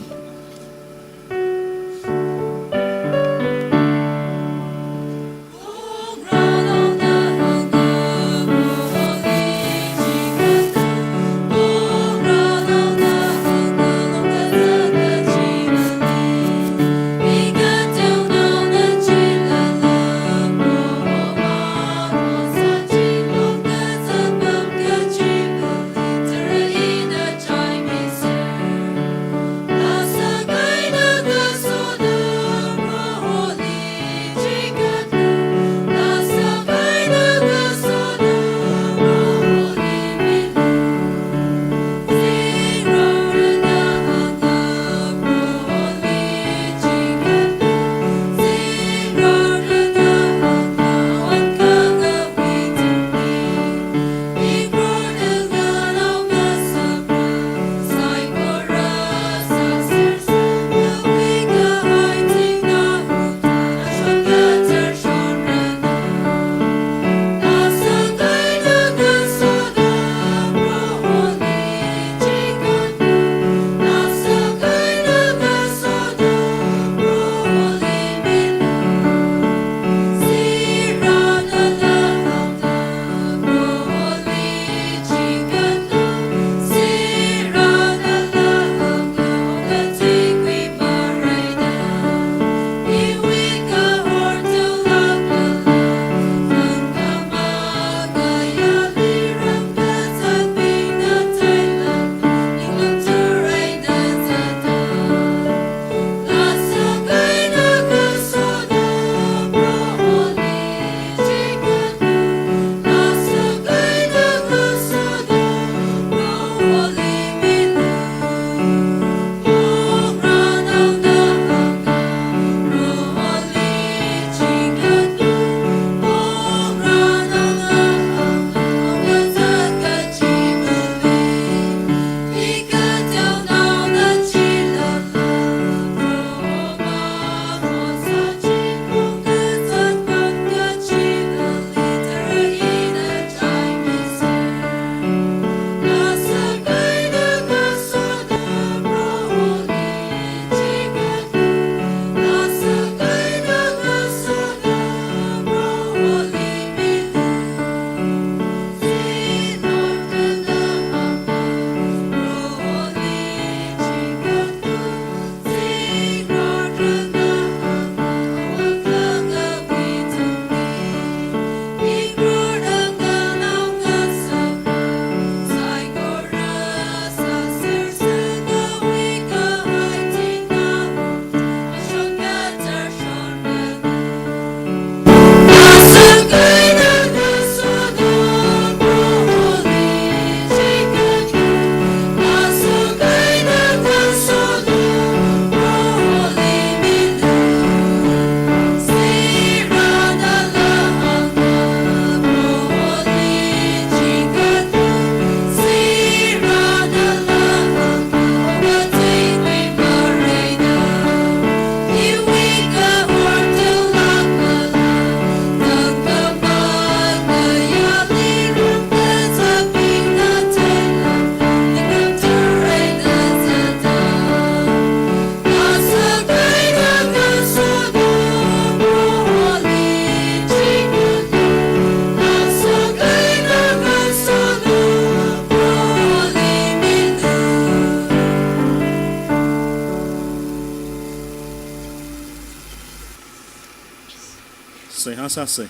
Sāsei.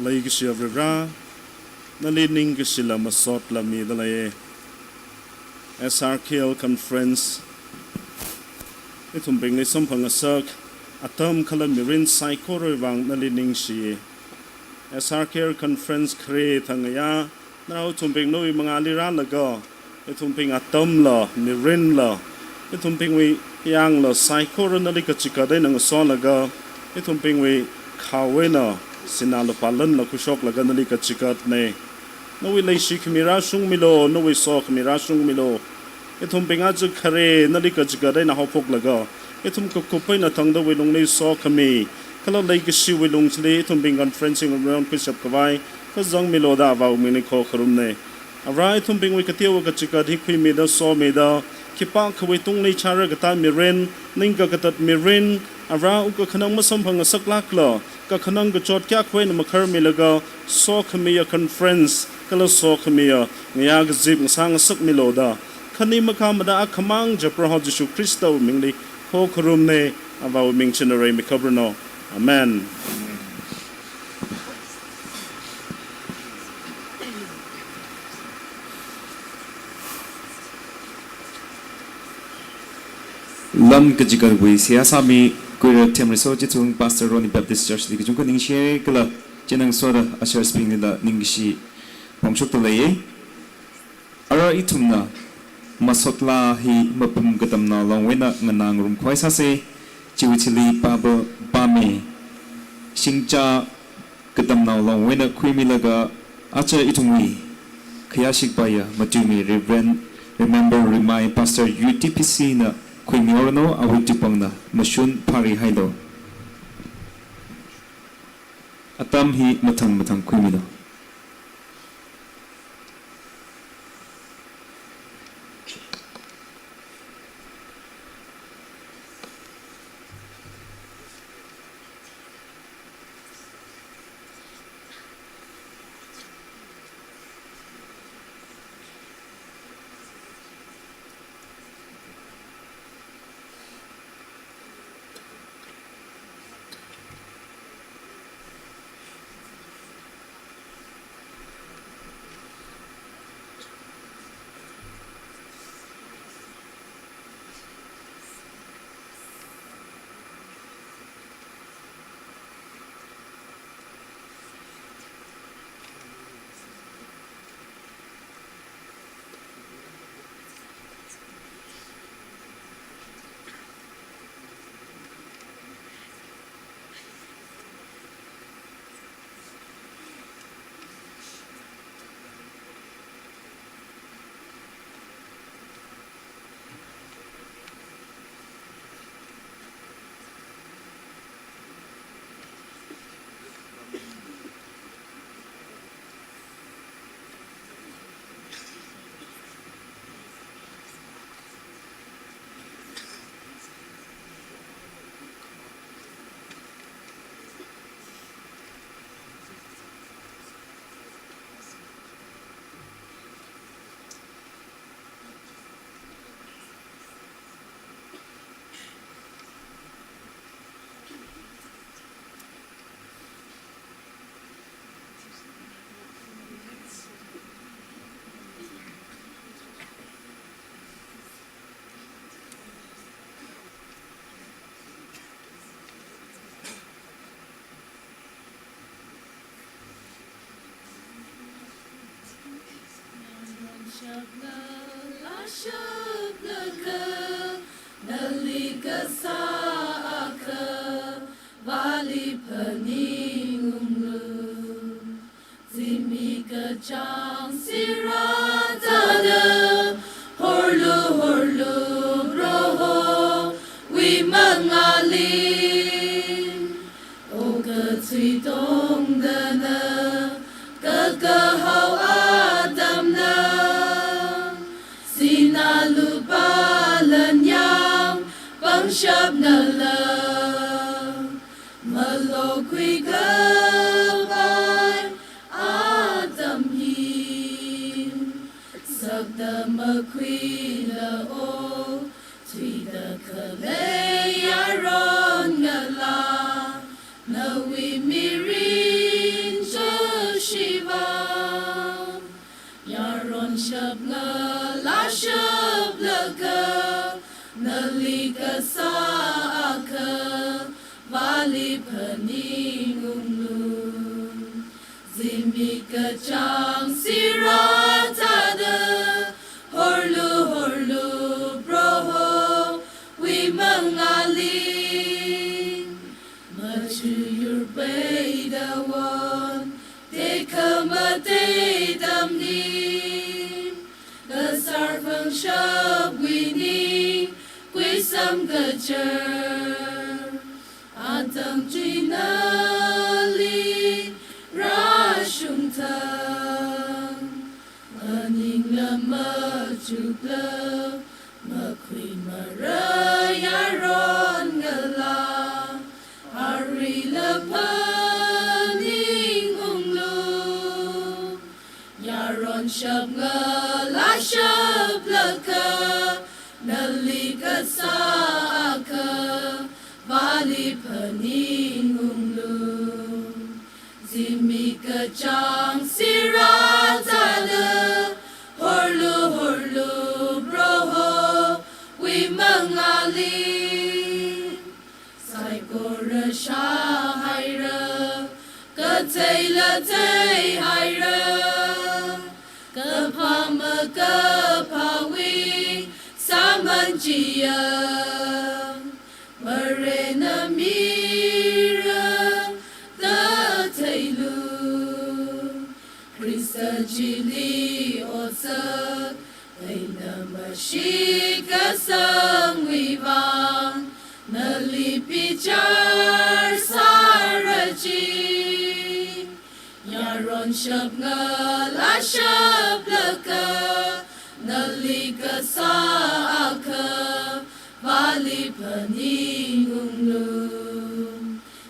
Leikashi Avāva, nali ningkashila masotla midalei. S R K L Conference ithumbingli samphangasak atam kala mirin saikorawui vang nali ningshi. S R K L Conference khare thangaya, nao ithumbing nawui mangāli rālaga, ithumbing atamla, mirinla, ithumbingwui yangla saikora nali kachikat eina ngasolaga, ithumbingwui khao eina sinā lupā lanla khuishoklaga nali kachikatnei. Nawui leishikhami rāshungmilu, nawui sokhami rāshungmilu. Ithumbing aja khare nali kachikat eina haophoklaga, ithum kakup eina thangdawui lungli sokhami kala leikashiwui lungli ithumbing conferencing room khuishap khavai kazangmilu da Avāwui mingli khokharumnei. Avā ithumbingwui kateowa kachikat hi khuimida somida, khipākhawui tungli chara katā mirin, ningkakatat mirin, Avā wukkha khanang masamphangasaklākla, kakhanang kachot kayākhawui eina makharmilaga, sokhamiya conference kala sokhamiya ngayā kazip ngasāngasakmilu da, khani makhamada akhamang ja Proho Jishu Khristawui mingli khokharumnei. Avāwui ming china reimi khapranu. Amen. Lam kachikatwui seihā sāmi Kuira Themriso Chithung, Pastor Roni Baptist Church li kachungkha ningshi kala chieina ngasoda ushers bingli ningkashi phongshokda leiya. Ara ithumna masotla hi mapum katamnao longwui eina nganā ngarumkhavai sāsei. Chiwui thili pāba pāmi shingcha katamnao longwui eina khuimilaga, aja ithumwui khayāshik paya matuimi Reverend Remember Rimai, Pastor U T P C na khuimihaoranu, awui tupangna mashun phārihailu. Atam hi mathang mathang khuimilu. Nali kasā akha vali phaningunglu. Zimik kachāng sirā thāda horlu horlu Prohowui mangāli. Okathui tongda na kakahao atamna, sinā lupā lan yang pangshapnala, malokhui kapai atam hi, sakta makhuila o, thuida khalei yaron ngalā, sāakha vāli phaningunglu. Zimik kachāng sirā thāda horlu horlu Prohowui mangāli. Machu yur peida won tekhamatei tamni, kasar pangshapwui ning kuisam kachar, atam chi nali rāshungthang, maningla machukla, makhuimara yaron ngalā, aruila phaningunglu. Yaron shap ngalā shaplakha, nali kasāakha vāli phaningunglu. Zimik kachāng sirā thāda horlu horlu Prohowui mangāli. Saikora shāhaira, katheila theihaira, kaphā makaphāwui sāman chiya, Varena mira da theilu. Khrista chili otsak eina mashit kasangwui vang, nali bichar sāra chi. Yaron shap ngalā shaplakha, nali kasāakha vāli phaningunglu.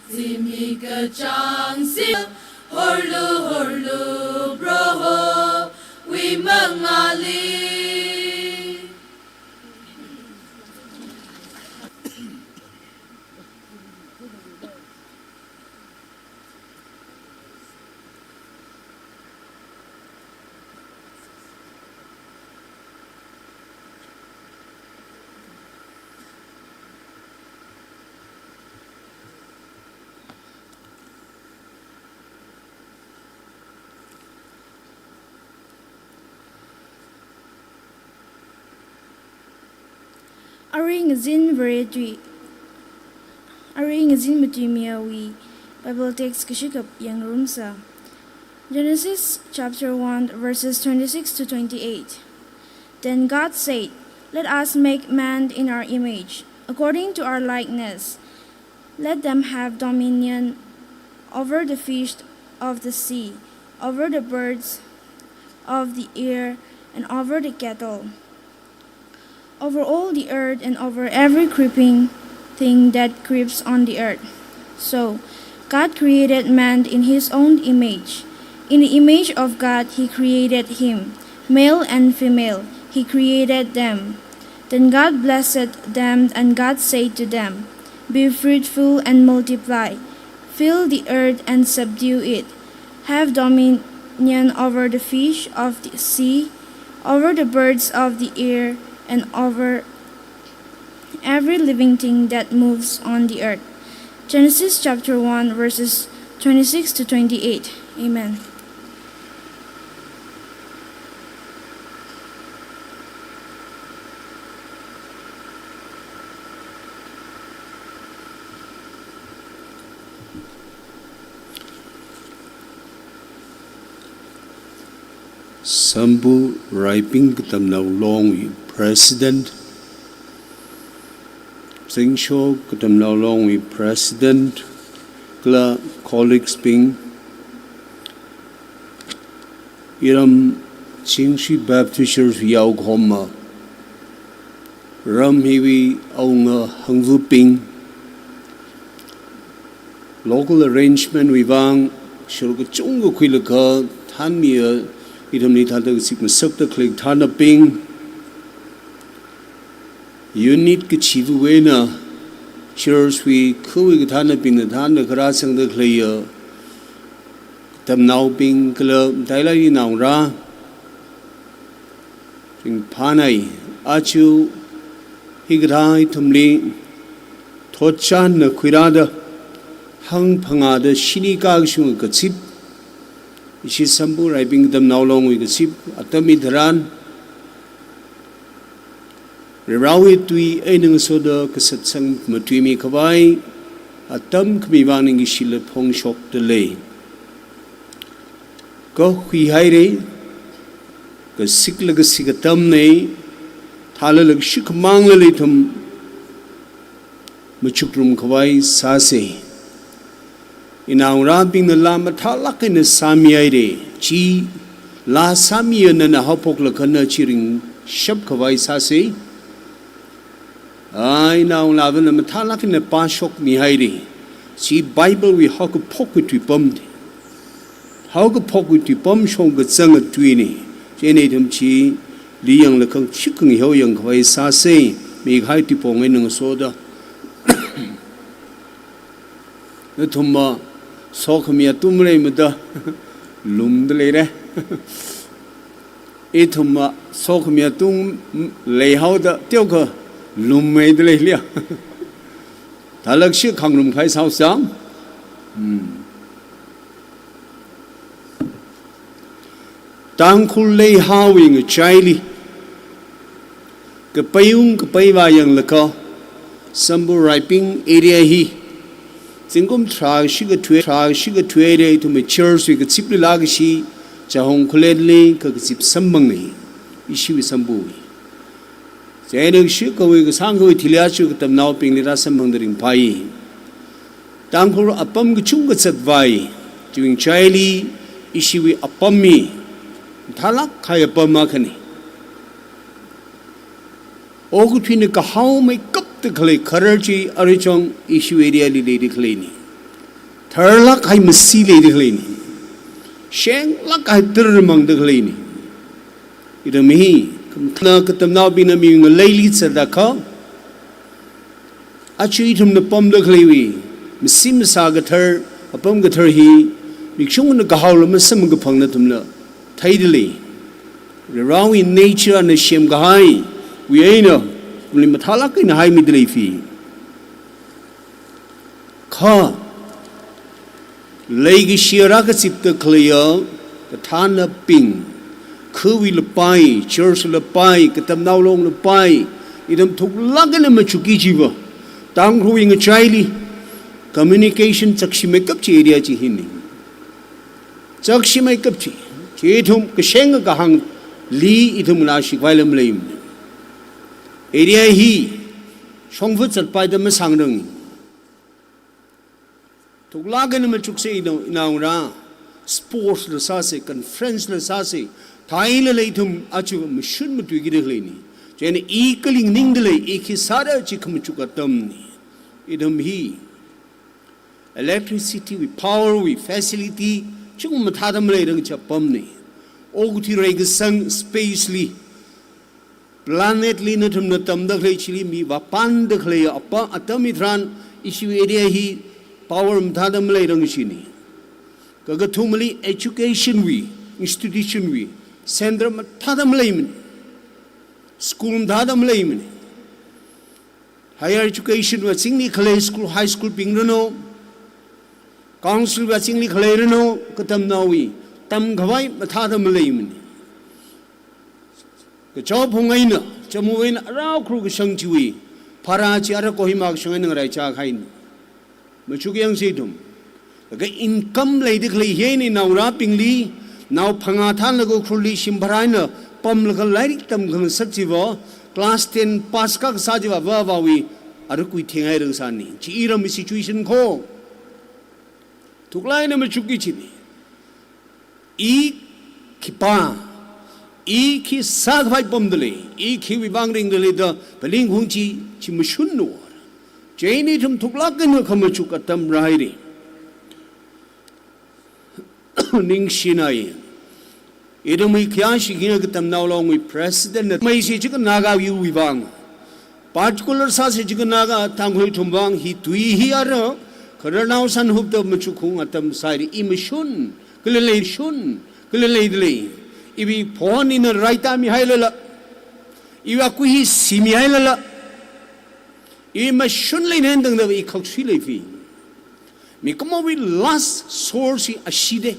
Zimik kachāng sirā horlu horlu Prohowui mangāli. Arui ngazin Vare tui, arui ngazin matuimiwui Bible text kashikap yangrumsa. Genesis chapter one, verses twenty-six to twenty-eight. Then God said, "Let us make man in our image, according to our likeness. Let them have dominion over the fish of the sea, over the birds of the air, and over the cattle, over all the earth, and over every creeping thing that creeps on the earth." So God created man in his own image. In the image of God he created him. Male and female he created them. Then God blessed them, and God said to them, "Be fruitful and multiply, fill the earth and subdue it. Have dominion over the fish of the sea, over the birds of the air, and over every living thing that moves on the earth." Genesis chapter one, verses twenty-six to twenty-eight. Amen. Sambu Raiping Katamnao Longwui President, Zingsho Katamnao Longwui President, kala colleagues bing, iram Chingshi Baptist Church yaokhoma, ram hiwui awunga hangvubing, local arrangement wui vang shuruk kachungkha khuilaga thanmiya, ithumli thāda kazip masakda khalei kathānabing, unit kachiva̱wui eina church wui khawui kathānabingna thāda kharā sangda khaleiya katamnaobing kala matailāk naongarā ringphānai. Aja Hikathā ithumli thotchanna khuirāda, hangphangāda shini kakashung kazip, ishi Sambu Raiping Katamnao Longwui kazip, atam hitharan, Varivarāwui tui eina ngasoda kasatsang matuimi khavai, atam khami vang ningkashi lāphongshokda lei. Kahui haira, kasikla kasik atamna, thālala kashikhamanglala ithum machukrum khavai sāsa. Inaongarābingna laa mathālāk eina sāmihaira, chi laa sāmiya nana haophoklaga na chi ringshap khavai sāsa. Ai, naongalāvana mathālāk eina pāshokmihaira. Chi Bible wui haokaphokwui tuipamna. Haokaphokwui tuipam shong kazanga tuina. Chieina ithum chili yanglaga shikhangaho yangkhavai sāsa. Mikahai tuipong eina ngasoda. Nathumva sokhami atam leimada lumda leira. Ithumva sokhami atam leihaoda teokha lummeida leiliya. Thālakshi khangarum khai saosang. Hmm. Tangkhul leihaowui ngachaili, kapeiung kapeivā yanglaga, Sambu Raiping area hi, zingkum tharā shikathui, tharā shikathuili ithumwui church wui kaziplila kashi, Chahong Khulenli kakazip samphanga, ishiwui Sambuwui. Chieina shikhawui kasāngkhawui thili aja katamnaobingli rāsamphangda ringphai. Tangkhul apam kachungkha zatvai, chiwui ngachaili ishiwui apam hi mathālāk kahai apam akhana. Okathuina kahaomeikapda khalei kharar chi aruichang ishiwui area li leida khaleina. Tharlāk kahai masi leida khaleina. Shenglāk kahai tara mangda khaleina. Ithum hi, khamathāna katamnaobingna mi ngaleili zatlakha, aja ithumna pamda khaleiwui masi masā kathar, apam kathar hi, mikshungna kahaola masamkaphang nathumla theida lei. Varivarāwui nature na semkahaiwui eina, ithumli mathālāk eina haimida lei fi. Kha, leikashi rākazipda khaleiya kathānabing, khawui lapai, church lapai, katamnao long lapai, ithum thuklāk eina machukki chiva, Tangkhulwui ngachaili communication chakshimeikap chi area chi hina. Chakshimeikap chi, chi ithum kashenga kahāngli ithum ngashikhavaila maleimana. Area hi shongfa zatpaida masangrang. Thuklāk eina machuksa inao, inaongarā, sports la sāsa, conference la sāsa, thailala ithum aja mashun matuikida khaleina. Chieina i kali nganingda lei, i khi sāra chi khamachuk atamna. Ithum hi electricity wui, power wui facility chungkha mathāda maleiranga chi apamna. Okathui reikasang space li, planet li nathumna tamda khalei chili mi vāpanda khalei apa atam hitharan ishiwui area hi power mathāda maleiranga china. Kakathumali education wui, institution wui, center mathāda maleimana. School mathāda maleimana. Higher education wui azingli khalei school, high school bing ranu, council wui azingli khalei ranu, katamnaowui tamkhavai mathāda maleimana. Kachao phung eina, chamu eina, arao khru kashang chiwui, phara chi ara Kohima kashang eina ngaraichā kahaina. Machuk yangsa ithum. Kha income leida khalei hi eina naongarābingli, nao phangā thānlaga Ukhrulli shim phara eina pamlaga lairik tamkhangasat chiva, class ten pass kasā chiva, avā avāwui arui kuitheng hairang sāna. Chi iramwui situation kho. Thuklāk eina machukki china. I khipā, i khi sākhavai pamda lei, i khiwui vang ringda lei da phaning hung chi, chi mashunna. Chieina ithum thuklāk eina khamachuk atam rāhaira. Ningshinai. Ithumwui khayāshi khayā katamnao longwui president na maisi chika Naga yurwui vang. Particular sāsi chika Naga Tangkhul ithum vang hi tui hi ara, khararnao san hupta machuk hung atam sāhaira, i mashun, kala leishun, kala leida lei. Iwui phon ina raitamihailala, iwui akui hi simihailala, I mashun leina tangda i khaksui leifi. Mikumowui last source hi ashee de.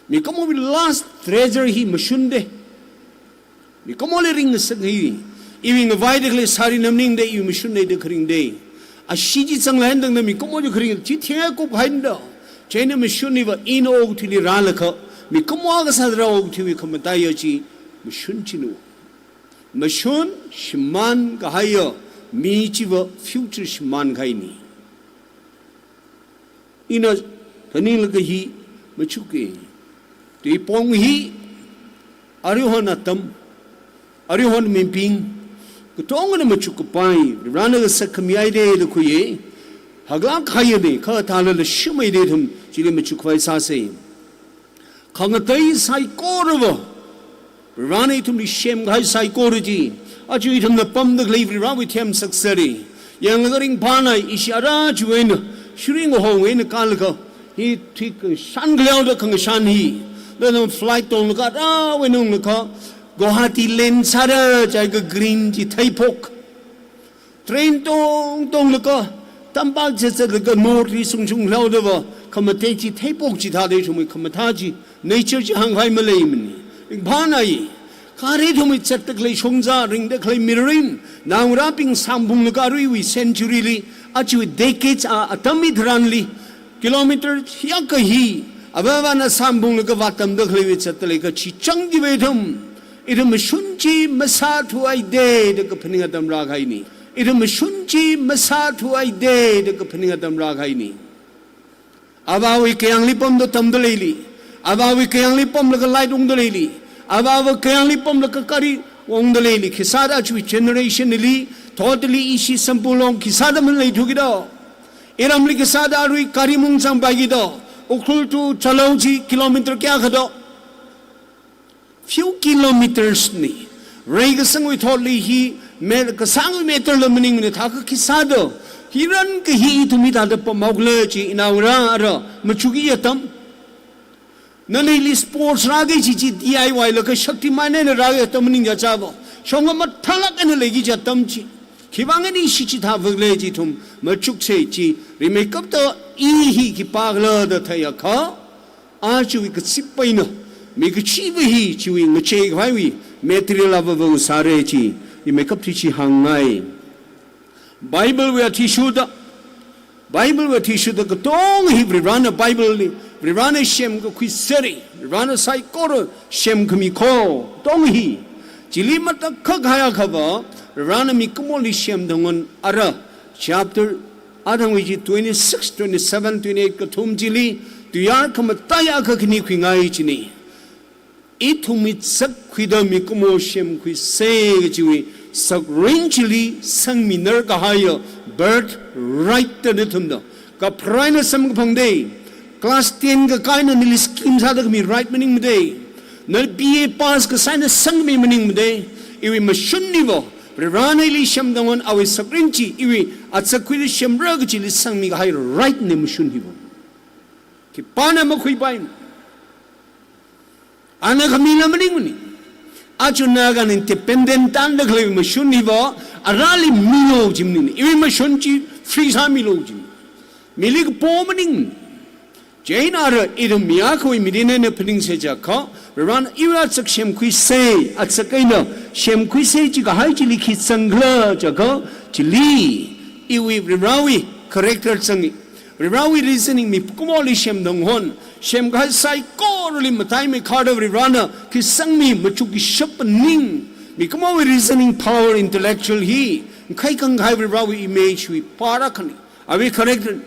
Mikumowui last treasure hi mashun de. Mikumoli ringngasak hi, iwui ngavaida khalei sari namning de, iwui mashun leida kharing de. Ashee chi zangla tangda mikumo chi kharing, chi thengkup haida. Chieina mashun hiva ina okathuili rālaga, mikumo kasā rā okathuiwui khamataiya chi mashun china. Mashun shimān kahaiya mi chiva future shimān kahaina. Ina thaning laga hi machuka. Tuipong hi, aruihon atam, aruihon mibing, katongana machukkapai, Varena kasā khami ai de da khuiya. Haklāk kahai ne, kha thalala shimai de ithum, chili machukpai sāsa. Khangatei saikorawui, Varena ithumli semkahai saikora chi, aja ithumna pamda khalei Varewui themsak sari. Yanglaga ringphānai, ishi ara chiwui eina, shuri ngahong eina kalaga, hi thui kashan khaleo da khangashan hi. Da nam flight tonglaga ara wui nunglaga, Guwahati land sāra jiakha green chi theiphok. Train tong tonglaga, tampak zat zatlaga north li sungshung leodava, khamatei chi theiphok chithāda ithumwui khamathā chi, nature chi hāngkhavai maleimana. Ringphānai, kha ithumwui zatda khalei shongza, ringda khalei mirin, naongarābing samphunglaga aruiwui century li, aja decades a atam hitharanli, kilometer hiyākha hi, avāvana samphunglaga vātamda khaleiwui zatda lei kachi chang chiwui ithum, ithum mashun chi masāthuai de da kaphaning atam rākahaina. Ithum mashun chi masāthuai de da kaphaning atam rākahaina. Avāwui kayāngli pamda tamda leili. Avāwui kayāngli pamlaga light ungda leili. Avāwui kayāngli pamlaga gari ungda leili. Khisāda chiwui generation li, totally ishi Sempulong khisāda maleithuki do. Iramli khisāda arui gari mungzangpaiki do. Ukhrul to Chalao chi kilometer kayākha do. Few kilometers na. Reikasangwui thotli hi, me-, kasāngwui meter la maningmana thākha khisāda. Hi ran kahi ithum hithāda pamhaokhala chi inaongarā ara, machuki atam. Nali sports rāki kachi chi D I Y laga Shaktiman eina rāki atam maningya chava. Shongfa mathālāk eina leiki kachi atam chi. Khiwui vang eina ishi chithā vākhala chi ithum machuksa chi, rimeikapta i hi khipākhala da theiakha, aja chiwui kazip eina, mi kachiva hi chiwui ngacheikhavaiwui material avāva sāra chi, rimeikapta chi hāngngai. Bible wui athishurda, Bible wui athishurda katonga hi Varena Bible li, Varena semkakhui sari, Varena saikora semkhami kho, katonga hi. Chili matakhak haiakhava, Varena mikumoli semda ngon ara, chapter, athangwui chi twenty-six, twenty-seven, twenty-eight kathum chili, tuiyār khamataiya akha khani khuingai china. Ithumwui zakkhuida mikumo semkhuisa kachiwui sakrin chili sangminar kahaiya birthright da nathumna kapharā eina samkaphang de. Class ten kakā eina nali scheme sāda khami right maningmade. Na B A pass kasā eina sangmi maningmade. Iwui mashun hiva, Varena ili semda ngon awui sakrin chi, iwui azakkhuida semra kachili sangmi kahai right na mashun hiva. Khipāna makhuipai. Ana khamila maningmana. Aja Naga independent tānda khalei mashun hiva, arali milu jimnina. Iwui mashun chi free sāmilu jim. Mili kapo maning. Chieina ara ithum mi akhawui mirin eina phaningsa jiakha, Varena iwui azak semkhuisa, azak eina semkhuisa chi kahai chili khi zangkhala jiakha, chili iwui Varewui character zangi. Varewui reasoning mikumoli semda ngon, semkahai saikorali mataimeikharda Varena khi sangmi machukki shapning, mikumowui reasoning power intellectual hi, ngakhai khangakhai Varewui image wui part akhana, awui character.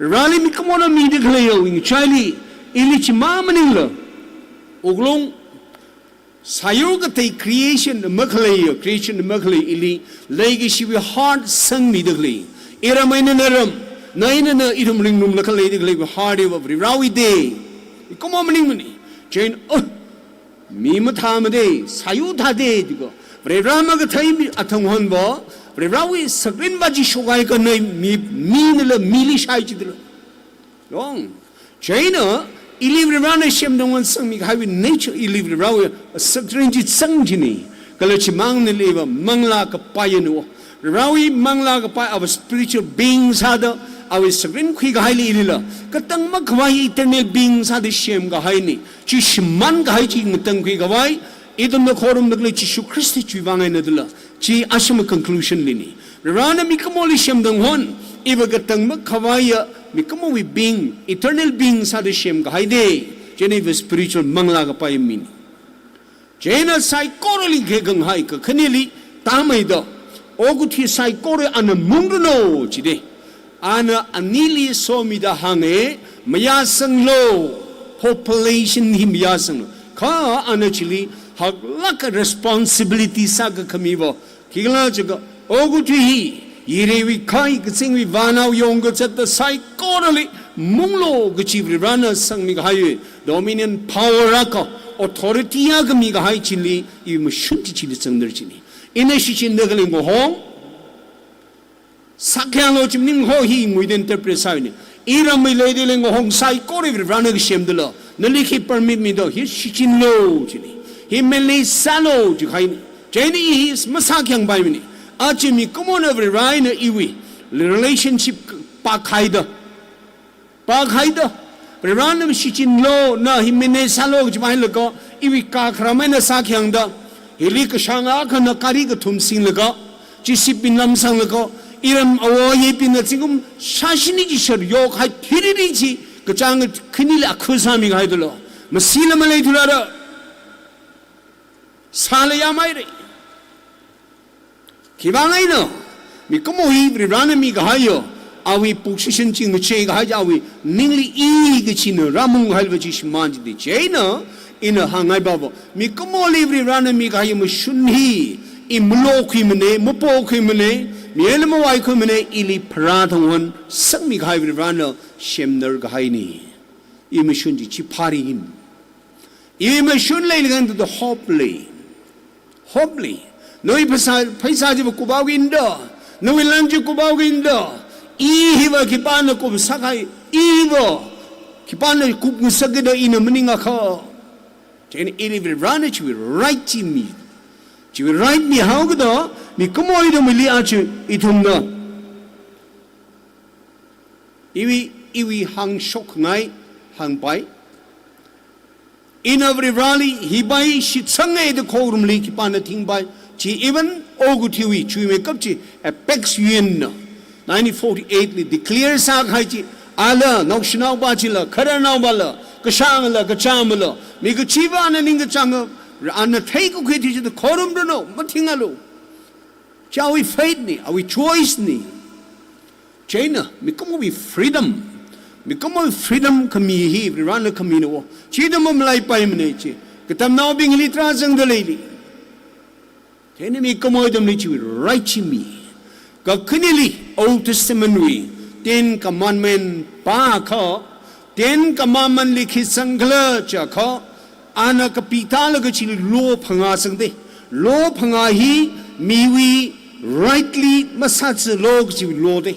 Vareli mikumona mida khaleiya ngachaili, ili chimang maningla, wuklung, sāyur katei creation makhalei, creation makhalei ili, leikashiwui heart sangmida khalei. Iram eina naram, na eina na, ithum ringnumlaga leida khaleiwui heart hiva Varewui de. Mikumo maningmana. Chieina, oh, mi mathāmade, sāyur thāde, diko. Vare Vare makathei mi athang honva, Varewui sakrinva chi shokhai kanei mi, minala mili shai chidala. Wrong. Chieina, ili Varena semda ngon sangmi kahaiwui nature ili Varewui sakrin chi zang china. Kala chimang naliva manglā kapai anu. Varewui manglā kapai ava spiritual being sāda, ava sakrin khuikahaili ilila, katang makhavai eternal being sāda semkahaina. Chi shimānkahai chi ngatangkhui khavai, ithumna khorumda khalei Jishu Khrista chiwui vang eina dala. Chi ashama conclusion lina. Varena mikumoli semda ngon, iva katang makhavaiya mikumowui being, eternal being sāda semkahaina. Chieina iva spiritual manglā kapai mina. Chieina saikorali khekhanghai kakhaneli tāmeida, okathui saikora ana mungranu jida. Ana anili somida hānga, mayāsanglu, population hi mayāsanglu. Kha ana chili haklāk responsibility sākakhamiva, khikhala jiakha, okathui hi, yirewui khai kazingwui vānao yongkazata saikorali munglu kachi Varena sangmikahai, dominion power akha, authority akha mikahai chili, iwui mashun chi chili zangdalei jina. Ina shichinda khalei ngahong, sākhayanglu chi maningho hi nguida interpret sāhaina. Iramli leida khalei ngahong saikora Varena kasemdala, nali khi permit mida, hi shichinlu jina. Hi manage sālu jikahaina. Chieina i hi masākhayangpaimana. Aja mikumona Vare eina iwui relationship pākhaida, pākhaida, Varena shichinlu, na hi manage sālu kajiva hailaga, iwui kakharam eina sākhayangda, hili kashāng akhana gari kathum singlaga, J C B bin lamsanglaga, iram awo yebingna zingkum shāshini chi shār yokhai thiriri chi, kachāng khanili akhu sāmikahai dala. Masila maleithura da. Sāla yāmhaira. Khiwui vang eina, mikumo hi Varena mikahaiya, awui position chi ngacheikahai chi awui ningli i kachina rāmunghaiva chi shimān jida. Chieina, ina hāngngaiva, mikumoli Varena mikahaiya mashun hi, i malokhuimana, mapokhuimana, mi eina mavaikhuimana, ili pharā thang hon sangmikahai Varena semnarkahaina. I mashun chi chi phari him. I mashun leilakha eina hope lei. Hope lei. Nawui pheisā, pheisā chiva kuphaoki da. Nawui lan chi kuphaoki da. I hiva khipāna kupsākhai. Iva khipāna kupngasakki da ina maningakha. Chieina ili Varena chiwui right chi mi. Chiwui right mihaokida, mikumo ithumli aja ithumna iwui, iwui hāngshokngai hāngpai. Ina Vareli hipai shitsanga da khorumli khipāna thingpai. Chi even okathuiwui chuimeikap chi apex yuina nineteen forty-eight li declare sākahai chi, ala, naoshinaopa chila, khararnaopala, kashāngla, kachamla, mi kachiva ana ningkachānga, ana theikakhui chi da khorumranu, mathingalu. Chi awui faith na, awui choice na. Chieina, mikumowui freedom. Mikumowui freedom khami hi, Varena khamina wo. Chida mamalaipaimana chi. Katamnaobingli tarāzangda leili. Chieina mikumo ithumli chiwui right chi mi. Kakhaneli, Old Testament wui, Ten Commandment pākha, Ten Commandment li khi sangkhala jiakha, ana kapitālaga chili law phangā sangda. Law phangā hi miwui right li masāzālu kachi law da.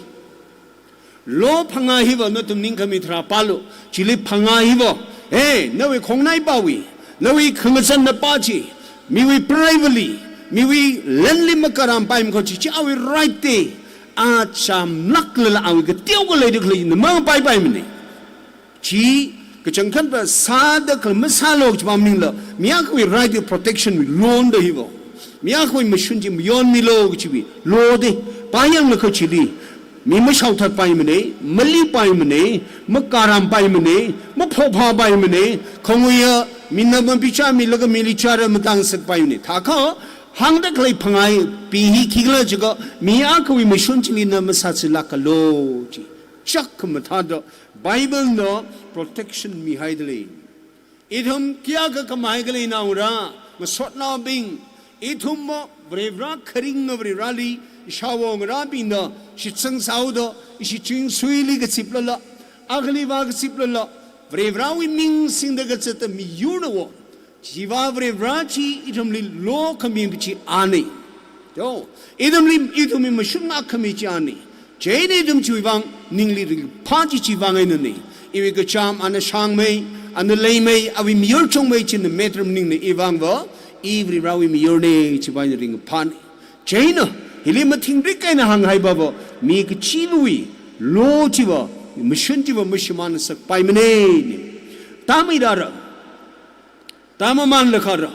Law phangā hiva nathum ningkhami tharā pālu. Chili phangā hiva, hey, nawui khongnaipawui, nawui khangazannapa chi, miwui private li, miwui lanli makarampaimana kachi, chi awui right da. A chamlaklala awui kateokha leida khaleina mangpaipaimana. Chi kachangkhatva sāda kala masālu kachi maningla, mi akhawui right protection wui law da hiva. Mi akhawui mashun chi mayonmilu kachiwui law da. Pāyanglakha chili, mi mashaothatpaimana, malipaimana, makarampaimana, maphokphāpaimana, khanguiya, mina mapichāmilaga mili chara matang sakpaimana. Thākha, hāngda khalei phangāpi hi khikhala jiakha, mi akhawui mashun chili na masāzālākalu chi. Chak khamathāda, Bible na protection mihaida lei. Ithum kayākha khamahai khalei naongarā, ngasotnaobing, ithum mo Varivara kharinga Varivarali, ishāwo ngarābingna, shitsang sāhaoda, ishi chingsuili kaziplala, akhali vākaziplala, Varivarawui ming singda kazata miyurna wo. Chiva Varivara chi ithumli law khami chi ana. To, ithumli, ithumli mashun ngākhami chi ana. Chieina ithum chiwui vang, ningli ringphā chi chiwui vang einana. Iwui kacham ana shāngmei, ana leimei, awui miyur chungmei china matter maningna iwui vangva, i Varivarawui miyurna chiwui vang ringphāna. Chieina, Hili mathingrik eina hānghai baba, mi kachiluiwui law chiva, mashun chiva mashimān sakpaimana. Tamida ra, tamamānlaga ra,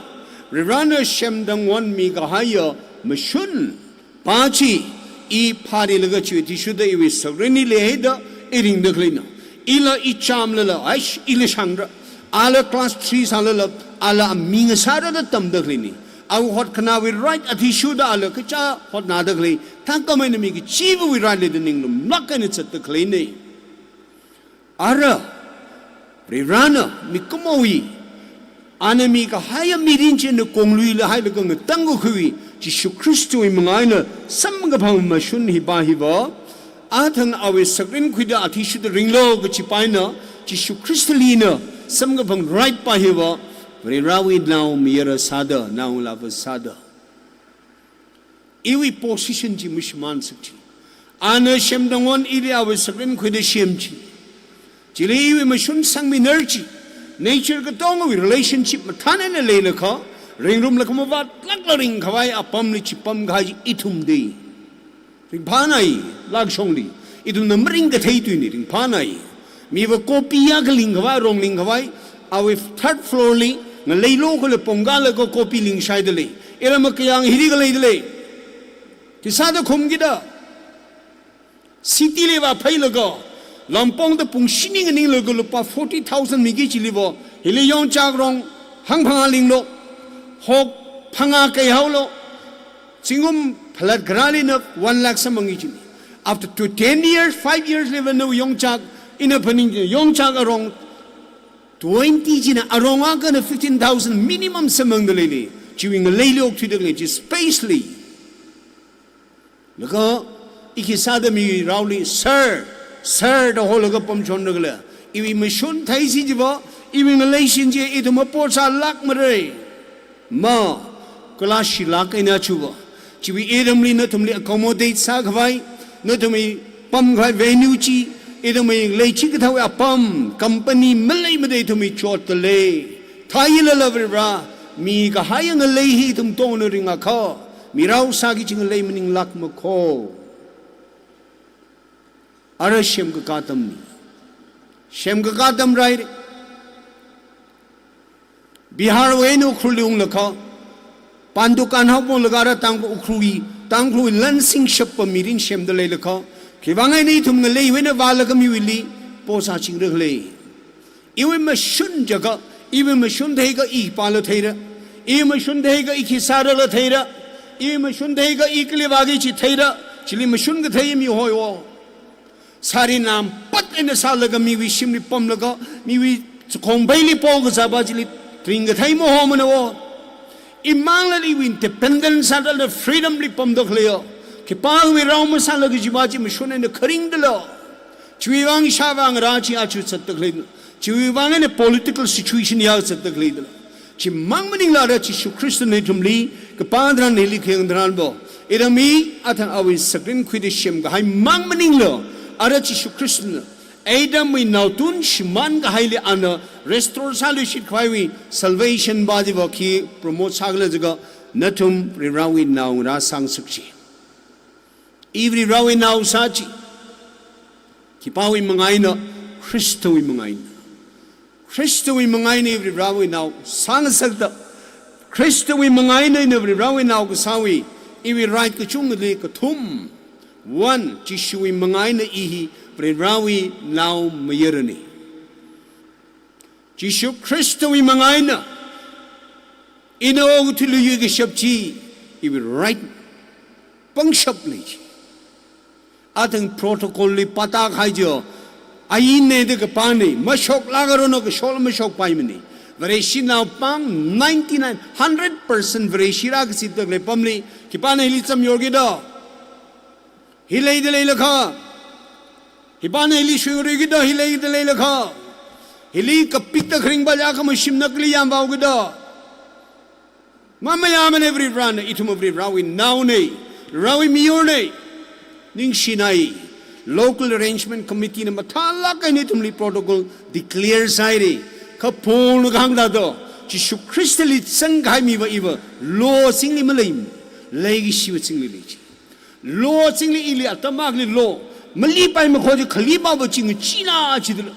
Varivarana semda ngon mikahaiya mashun pa chi, i phārilaga chiwui athishurda iwui sakrin hi leihaida i ringda khaleina. Ila i chāmlala, aish, ila shāngra. Ala class three sālala, ala aming sāra da tamda khaleina. Awui hotkhanāwui right athishurda ala kachā hotnāda khalei, thākhamei eina mi kachivawui right leida ninglumlāk eina zatda khaleina. Ara, Varivarana mikumowui, ana mikahaiya mirin chi eina kongluila hailaga ngatangkakhuiwui, Jishu Khristawui manga eina samkaphang mashun hi pa hiva, athang awui sakrin khuida athishurda ringlu kachi pa eina, Jishu Khristali ina samkaphang right pa hiva, Varivarawui naomayara sāda, naongalāva sāda, iwui position chi mashimān sak chi. Ana semda ngon ili awui sakrin khuida sem chi. Chili iwui mashun sangminar chi. Nature katongawui relationship mathān eina leilakha, ringrumlaga mavātlākla ringkhavai apamli chipamkahai chi ithumda. Ringphānai, lakshongli. Ithumna maringkathei tuina ringphānai. Miva coffee ya khalingkhavai, rong lingkhavai, awui third floor li, ngaleilu khala pongkalaga coffee lingshaida lei. Ira makayāng hili khaleida lei. Khisāda khumkida. City li vāphailaga, lampongda pung shini nganinglaga lupā forty thousand miki chiliva, hili yongchak rong, hangphangā linglu, hok phangā kaihaolu, zingkum phalat kharāli na one lakh samphangi chini. After tw-, ten years, five years liva na yongchak, ina phaning china, yongchak arong twenty china, arong akhana fifteen thousand minimum samphangda leili. Chiwui ngaleilu okthuida khalei chi space li. Laga, i khisāda miraoli, "Sir, sir," da holaga pamchonra khala. Iwui mashun theisi chiva, iwui ngalei shin chi, ithum apot sālākmara. Ma, kala shilāk eina chiva. Chiwui ithumli nathumli accommodate sākhavai, nathumwui pamkhavai venue chi, ithumwui leichikathāwui apam, company maleimada ithumwui chotda lei. Thāilala Varivara, mikahaiya ngalei hi ithum tongna ringakha, mirao sāki kaji ngalei maninglākmakho. Ara semkakā atamli. Semkakā atam rai. Biharwui eina Ukhrulli unglaga, pan dukan haophonglaga ara Tang-, Ukhrulwui, Tangkhulwui lan singshappa mirin semda leilakha, khiwuivang eina ithum ngaleiwui eina vālaga miwuili, po sāchingra khala. Iwui mashun jiakha, iwui mashun theiakha i pāla theira, iwui mashun theiakha i khi sārakhala theira, iwui mashun theiakha i kali vāki kaji theira, chili mashun kathei mi hoiwo. Sari nampat eina sālaga miwui shimli pamlaga, miwui chakhongpaili pokazāpa chili ringkathei mahomanawo. Imangla iwui independence sādala freedom li pamda khaleiya. Khipāwui rao masāla kajipa chi mashun eina kharingdala. Chiwuivang ishāvā ngarā chi achu zatda khaleina. Chiwuivang eina political situation ya zatda khaleina. Chimang maningla ara Jishu Khristana ithumli, kapā tharan hili khayang tharanbo. Ithum hi athang awui sakrin khuida semkahai mang maningla, ara Jishu Khristana, Adamwui naotun shimānkahaili ana restore sāluishit khavaiwui salvation pa chiva khi promote sākhala jiakha, nathum Varivarawui naongarā sāngasak chi. I Varivarawui nao sā chi. Khipāwui manga eina, Khristawui manga eina. Khristawui manga eina i Varivarawui nao sāngasakta. Khristawui manga eina ina Varivarawui nao kasāwui, iwui right kachungkhali kathum. One, Jishuwui manga eina i hi Varivarawui naomayarana. Jishu Khristawui manga eina ina okathuili yuikashap chi, iwui right pangshap lei chi. Athang protocol li pātākahai chi, ainna da kapāna, mashoklākarona kashokla mashokpaimana. Vareshi naopāng ninety-nine, hundred percent Vareshi rākazipda khalei apamli, khipāna hili chamyorkida. Hi leida leilakha. Khipāna hili shuiruikida, hi leida leilakha. Hili kapikta kharingpa akha mashimna kali yamvāukida. Mamayāmana Varivarana, ithum Varivarawui naona, Varivarawui miyorna. Ningshinai, local arrangement committee na mathālāk eina ithumli protocol declare sāhaira. Kha Paulna kahāng thāda, Jishu Khristali zangkahai miva iva, law azingli malei, leikashiva azingli lei chi. Law chingli ili atam akhali law malipai makho chi khali pāva ching chila chidala.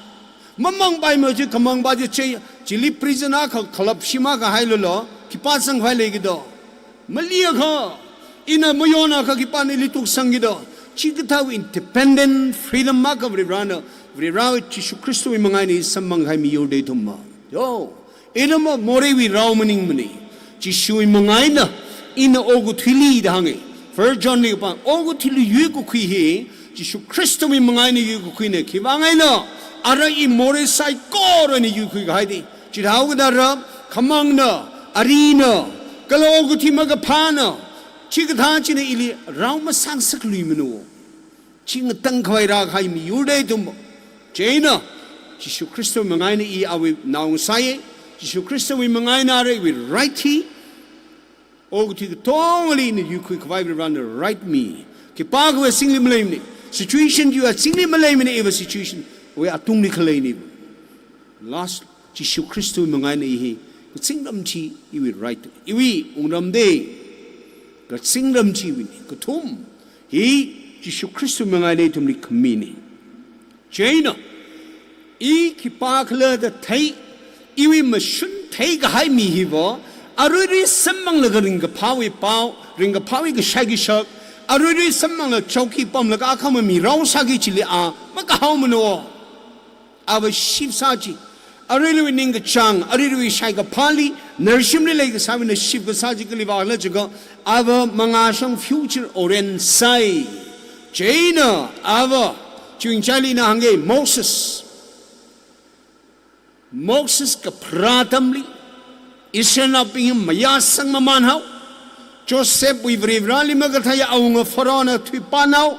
Mamangpai ma chi kamangpa chi chei, chili prison akha khalap shima kahai lolo, khipā sangkhavai leikida. Mali akha, ina mayona akha khipāna ili tuksangkida. Chikathā independent freedom akha Varivarana, Varivara Jishu Khristawui manga eina samphang kahai miyur da ithum ma. Yo, ina ma moreiwui rao maningmana. Jishuwui manga eina, ina okathuili da hānga. First John li kapā, okathuili yuikakhui hi, Jishu Khristawui manga eina yuikakhuina, khiwui vang eina, ara i morei saikora eina yuikhui kahai da. Chithāhaokida ara, khamangna, arina, kala okathui makaphāna, chikathā china ili rao masāngasakluimana. Chi ngatangkhavai rākahai miyur da ithum. Chieina, Jishu Khristawui manga eina i awui nao ngasāya, Jishu Khristawui manga eina ara iwui right hi, okathui katongali ina yuikhui khavai Varivarana right mi. Khipākhawui azingli maleimana. Situation chiwui azingli maleimana, iva situation wui atungli khaleina. Last, Jishu Khristawui manga eina i hi, kazingram chi iwui right, iwui wungram da, kazingram chiwuina. Kathum, hi Jishu Khristawui manga eina ithumli khamina. Chieina, i khipākhala da thei, iwui mashun theikahai mi hiva, aruirui samphanglaga ringkaphāwui pao, ringkaphāwui kashai kashak, aruirui samphangla chowki pamlaga akhama mi rao sāki chili a makahaomana. Ava ship sā chi, aruiruiwui ningkachāng, aruiruiwui shaikaphāli, narshimli leikasāwui eina ship kasā chi kali vākhala jiakha, ava mangāshong future orient sāi. Chieina, ava, chiwui ngachaili ina hānga Moses. Moses kapharā atamli, Israelnaobing hi mayāsang mamānhao. Josephwui Varivarali makatheiya awunga Pharaohna thuipanhao.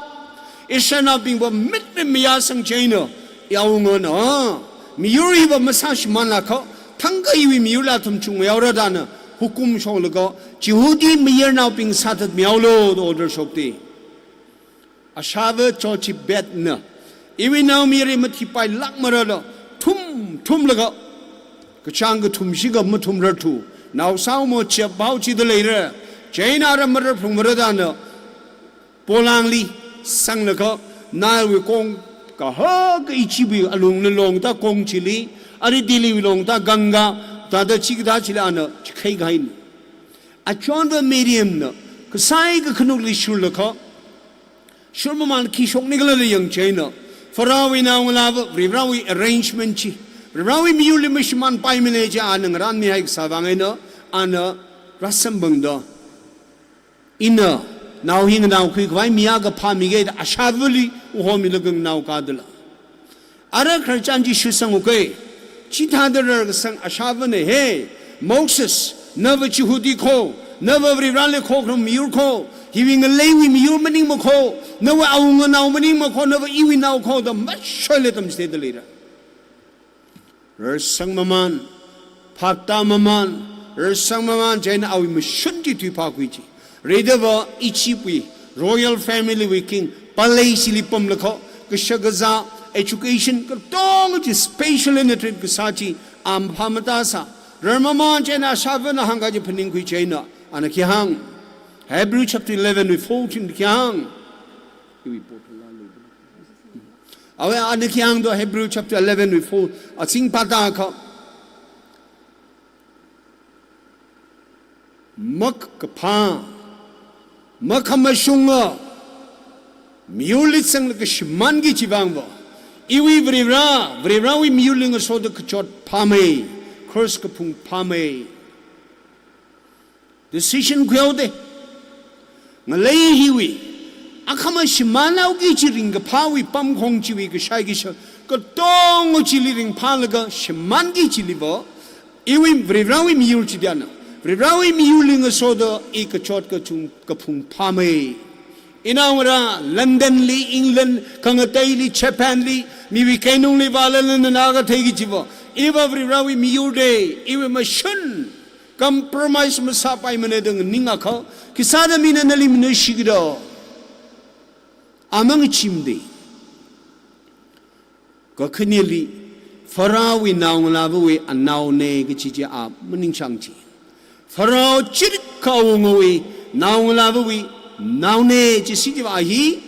Israelnaobingva mitmit mayāsang chieina, i awungana, miyur hiva masāshimānlakha, thangkha iwui miyurli athum chungmihaora da ana hukum shoklaga, Jihudi mayarnaobing sāthatmihaolu da order shokta. Ashava Jochebedna, iwui naomayara mathipailākmara da, thum, thumlaga, kachāng kathum shikha mathumrarthu, nao sāmo chapao chida leira, chieina ara mararphungmara da ana, polangli sanglaga, Nile wui kong, kahaka Egyptwui alungli longda kong chili, ari Delhiwui longda Ganga, thāda chikathā chili ana chikhai kahaina. Achonva Miriamna, kasai kakhanukli shurlaga, shurmamān khi shokni khala da yang chieina, Pharaohwui naongalāva, Varivarawui arrangement chi, Varivarawui miyurli mashimānpaimana chi ana ngaranmihai kasā vang eina, ana rāsamphangda, ina nao hi nganaokhui khavai mi akha phāmiga da ashavali uhomilaga nganaokadala. Ara khararchan chi shitsang uke. Chithāda rarkasang ashavana, he, Moses, nava Jihudi kho, nava Varivarali khokharum miyur kho, hiwui ngaleiwui miyur maningma kho, nava awunga nao maningma kho, nava iwui nao kho da mashoila tamchitheda leira. Rarsang mamān, phapta mamān, rarsang mamān, chieina awui mashun chi thuiphākhui chi. Reidava Egyptwui royal family wui king, palace li pamlaga, kashak kazā, education, katonga chi special eina treat kasā chi, a maphā matāsā. Rar mamān chieina ashavana hāngkahai chi phaningkhui chieina, ana khi hāng. Hebrew chapter eleven wui fourteen khi hāng. Iwui potla lei. Awui ana khi hāng do Hebrew chapter eleven wui four, azing pātakha. Makaphā, makhamashunga miyurli zanglaga shimānki chiwui vangva, iwui Varivara, Varivarawui miyurli ngasoda kachot phāmei, curse kaphung phāmei. Decision khuihaoda. Ngalei hiwui akhama shimānhaoki kachi ringkaphāwui pamkhong chiwui kashai kashak katonga chili ringphālaga shimānki chiliva, iwui Varivarawui miyur chida ana, Varivarawui miyurli ngasoda i kachot kachung kaphung phāmei. Inao ngarā London li, England, khangateili, Japan li, miwui keinungli vālala nana kathei kachiva, iva Varivarawui miyur da, iwui mashun compromise masāpaimana da nganingakha, khisāda mina nali manuishikida? A mangachimda. Kakhaneli, Pharaohwui naongalāvawui anaona kachi chi a maningchāng chi. Pharaoh chirikha awungawui naongalāvawui naone chi sitiwa hi,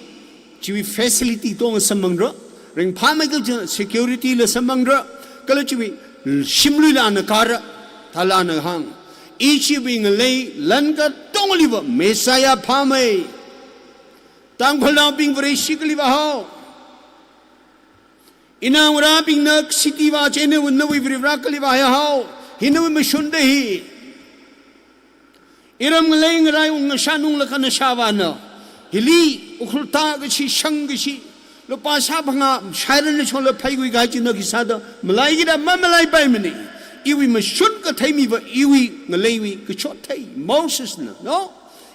chiwui facility tong samphangra, ringphāmei kachi security la samphangra, kala chiwui shimluila ana kara, thāla ana hāng. Ichiwui ngalei lan katongliva Messiah phāmei. Tangkhulnaobing Vareshi kali vāhao. Inao ngarābingna sitiwa chieina nawui Varivara kali vāhaihao. Hi nawui mashun da hi. Iram ngalei ngarai ung ngashan ungla kanashāvāna. Hili Ukhrul ta kashi shang kashi, lupā shāphangā shairanna shongla phaikhui kahai china khisāda malai kida mamalaipaimana. Iwui mashun kathei miva iwui ngaleiwui kachot thei. Mosesna, no?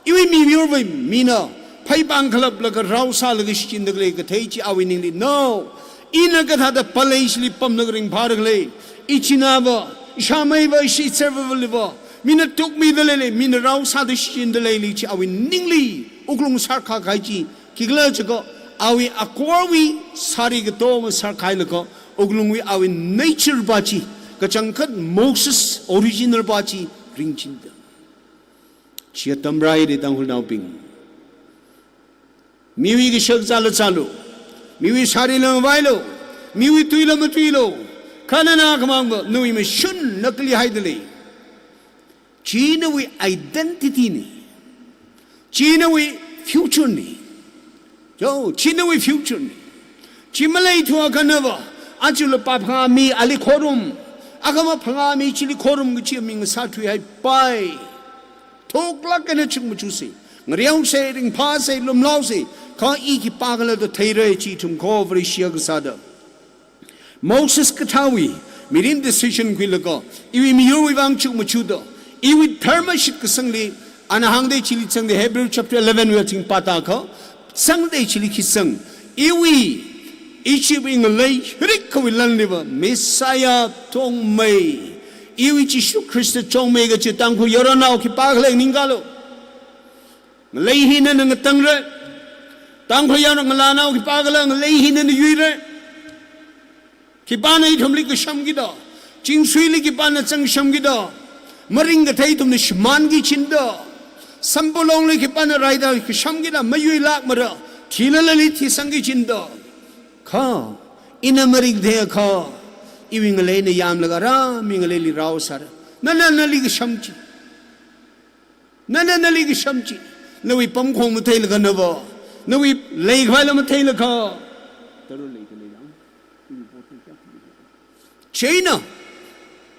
Iwui mimiyurva mina phaipāng khalaplaga rao sālaga shichinda khalei kathei chi awui ningli, no. Ina kathāda palace li pamlaga ringphāda khalei, ichinava, ishāmeiva, ishi servava liva mina tukmida leili, mina rao sāda shichinda leili chi awui ningli wuklung sārkha kahai chi khikhala jiakha, awui akorwui sari katonga sārkhailaga, wuklungwui awui nature pa chi, kachangkhat Moses original pa chi ringchinda. Chi atam rāhaira Tangkhulnaobing. Miwui kashak zāla zālu, miwui sarila ngavailu, miwui tuila matuilu, kha nana khamangva nawui mashunna kali haida lei. Chi nawui identity na. Chi nawui future na. Yo, chi nawui future na. Chi maleithuakha nava, aja lupā phangā mi ali khorum, akhama phangā mi chili khorum kachi aming sāthuihaipai. Thuklāk eina chukmajasa, ngareosa, ringphāsa, lumlaosa, kha i khipākhala da theira chi ithum kho Vareshi akha sāda. Moses kathāwui mirin decision khuilaga, iwui miyurwui vang chukmachuda, iwui dharma shitkasangli, ana hāngda chili zangda Hebrew chapter eleven wui athing pātakha, zangda chili khi zang, iwui, ichiwui ngalei rikkawui lanliva Messiah tongmei, iwui Jishu Khrista tongmei kachi Tangkhul yaronao khipākhala ningkalu. Ngalei hi nana ngatangra. Tangkhul yaron ngalānao khipākhala ngalei hi nana yuira. Khipāna ithumli kashamkida, chingsuili khipāna zangshamkida, maringkathei ithumna shimānki chinda, Sambulongli khipāna raida kashamkida, mayuilākmara, thilala ali thisangki chinda. Kha ina maringtheiakha, iwui ngaleina yamlaga rā mi ngaleili rao sāra. Nana nali kasham chi. Nana nali kasham chi. Nawui pamkhong matheilakha nava, nawui leikhavaila matheilakha, chieina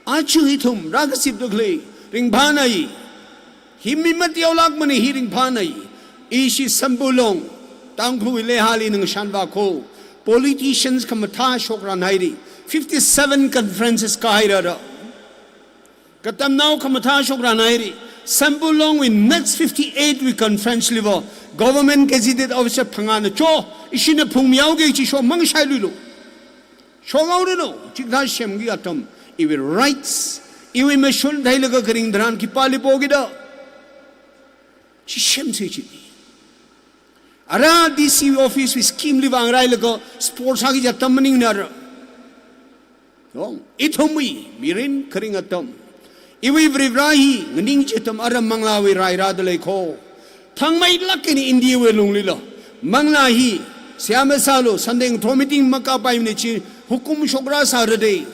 aja ithum rākazipda khalei ringphānai. Hi mi mateolākmana, hi ringphānai. Ishi Sambulong, Tangkhulwui leihāli ngashanvā kho. Politicians khamathā shokran haira. Fifty-seven conferences kāhairara. Katamnao khamathā shokran haira. Sambulongwui next fifty-eight wui conference liva government gazetted officer phangāna cho, ishina phungmihaoki chi shomang shailuilu. Shongaoranu, chikathā semki atam, iwui rights, iwui mashun theilaga kharing tharan khipāli pokida. Chi semsa chi. Ara D C office wui scheme li vāngarailaga sports sāki kaji atam maningnara. Yong, ithumwui mirin kharing atam, iwui Varivara hi nganing kaji atam ara manglāwui rai rāda lei kho. Thangmeilāk eina India wui lunglila manglā hi, seihā masālu, Sunday ngathor meeting makāpaimana chi hukum shokra sāra da.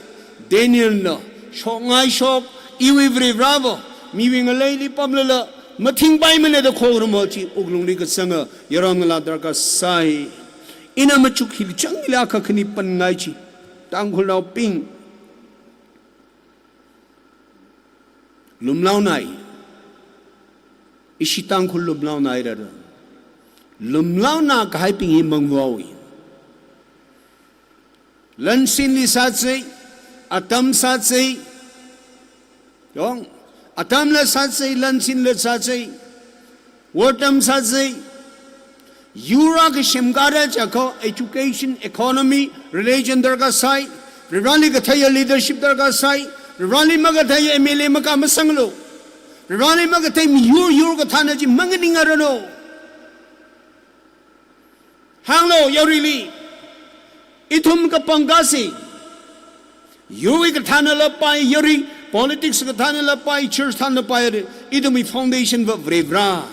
Danielna shokngaishok, iwui Varivarava miwui ngaleili pamlala mathingpaimana da khorumva chi wuklungli kazanga yaron ngalā darkar sai. Ina machuk hili chang hili akha khani panngai chi. Tangkhulnaobing, lumlaonai. Ishi Tangkhul lumlaonairara. Lumlaona kahaibing hi mangvaowi. Lansinli sāsei, atam sāsei. Yong, atamla sāsei, lansinla sāsei, wortam sāsei. Yur akha semkara jiakha education, economy, religion darkar sai. Varivarali katheiya leadership darkar sai. Varivarali makatheiya M L A makā masanglu. Varivarali makathei miyur yur kathāna chi manganingaranu. Hānglu, yaruili. Ithum kapangkasei. Yurwui kathānala pai, yarui politics kathānala pai, church thānala pai, ithumwui foundation va Varivara.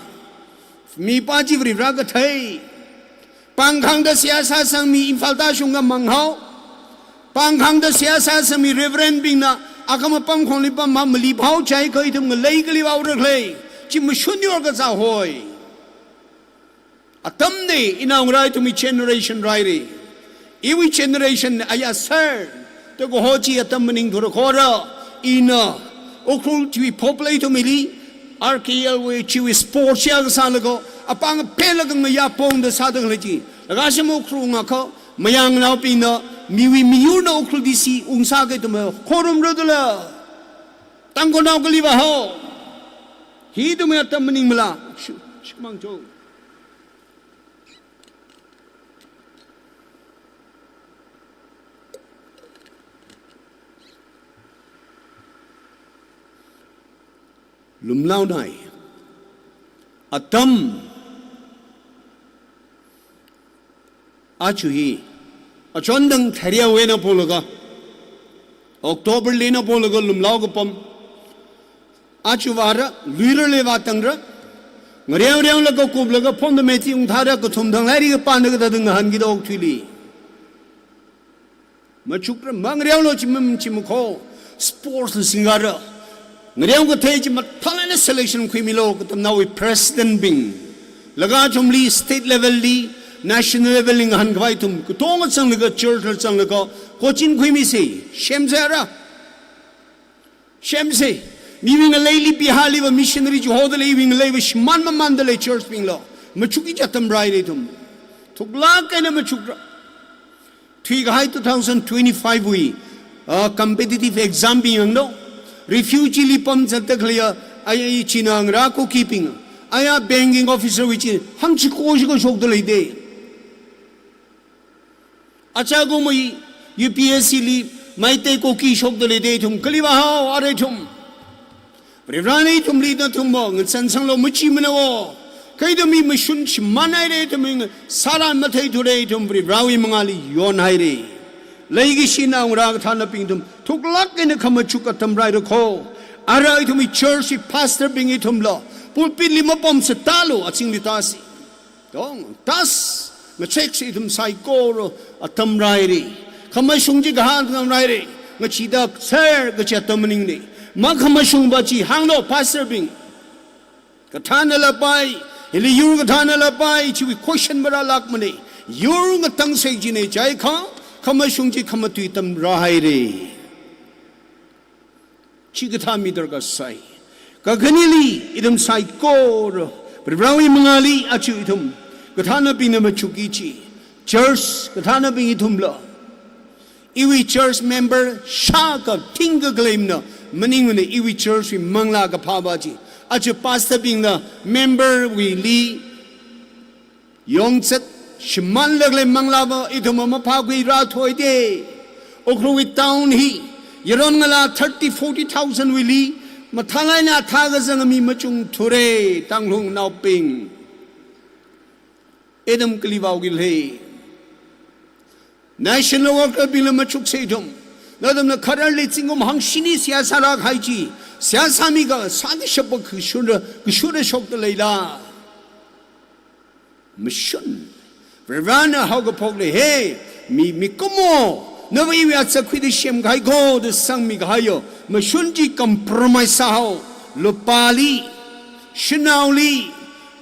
Mipā chi Varivara kathei. Pangkhangda seihā sāsangmi Imphal tāshungkha manghao. Pangkhangda seihā sāsangmi Reverend bingna akhama pamkhongli pamhao mali phao chai kha ithum ngalei kali vaora khalei. Chi mashun yorkazā hoi. Atamna, inaongarā ithumwui generation rāhaira. Iwui generation aya sir, teka ho chi atam maningthura khora, ina, Ukhrul chiwui phoplei ithumwuili, R K L wui chiwui sports ya kasālaga, apāng phela kangaya pongda sāda khalei chi. Laga shim Ukhrul ngakha, mayangnaobingna, miwui miyurna Ukhrul D C ungsā kha ithum khorumra dala. Tangkhulnao kali vahao. Hi ithumwui atam maningmala. Shu, shimang cho. Lumlaonai. Atam. Aja hi. Achondang thariawui eina polaga. October li eina polaga lumlao kapam. Aja vāra, luira le vātangra. Ngareo reolaga kuplaga phonda meti ungthāra kathum thang lairikha pāna kathāda ngahānkida okathuili. Machukra, mangareolo chimam chimakho, sports singara. Ngareo kathei chi mathālāk eina selection khuimilo, katamnaowui president bing. Laga athumli state level li, national level li ngahānkhavai ithum, katonga zanglaga, church la zanglaga, coaching khuimisa, semsera. Semsa, miwui ngaleili Bihar liva missionary chi hoda lei, iwui ngalei va shimān mamānda lei church binglo. Machukki chi atam rāhaira ithum. Thuklāk eina machukra. Thuikahai two thousand twenty-five wui, ah, competitive exam bing yanglu. Refugee li pamzatda khaleiya, aya china ngarā Kukibing. Aya banking officer wui chi, hangchiko shiko shokda leida. Achakumwui U P S C li Meitei Kuki shokda leida ithum kali vahao ara ithum. Varivarana ithumli nathumva ngachansanglo machimanao. Kha ithumwui mashun shimānhaira ithumwui sāran matheithura ithum Varivarawui mangāli yonhaira. Leikashi naongarā kathānabing ithum thuklāk eina khamachuk atam rāhaira kho. Ara ithumwui church wui pastor bing ithumla pulpit li mapamsātalo azingli tāsi. Tong, tas, ngacheksa ithum saikora atam rāhaira. Khamashung chi kahāng atam rāhaira. Ngachida ser kachi atam maningna. Makhamashungva chi hānglo pastor bing. Kathānala pai, hili yur kathānala pai, chiwui question marālākmana. Yur ngatangsa china chiakha, khamashung chi khamatui atam rāhaira. Chikathā mi darkar sai. Kakhaneli, ithum saikora, Varivarawui mangāli aja ithum kathānabingna machukki chi. Church kathānabing ithumla. Iwui church member shākha thingkha claim na maningmana iwui church wui manglā kaphāva chi. Aja pastor bingna member wuili yongzat shimānlaga lei manglāva ithum maphākhui rāthuida. Ukhrulwui town hi yaron ngalā thirty, forty thousand wuili mathālāk eina thākazang mi machungthura, Tangkhulnaobing. Ithum kali vaoki lei. National worker bingla machuksa ithum. Nathumna khararli zingkum hangshini seihā sārākahai chi. Seihā sāmi kasā kashapa kashura, kashura shokda leila. Mashun. Varivarana haokaphokli he, mi, mikumo, nava iwui atsakhuida semkahai kho da sangmi kahaiya. Mashun chi compromise sāhao. Lupāli, shanaoli,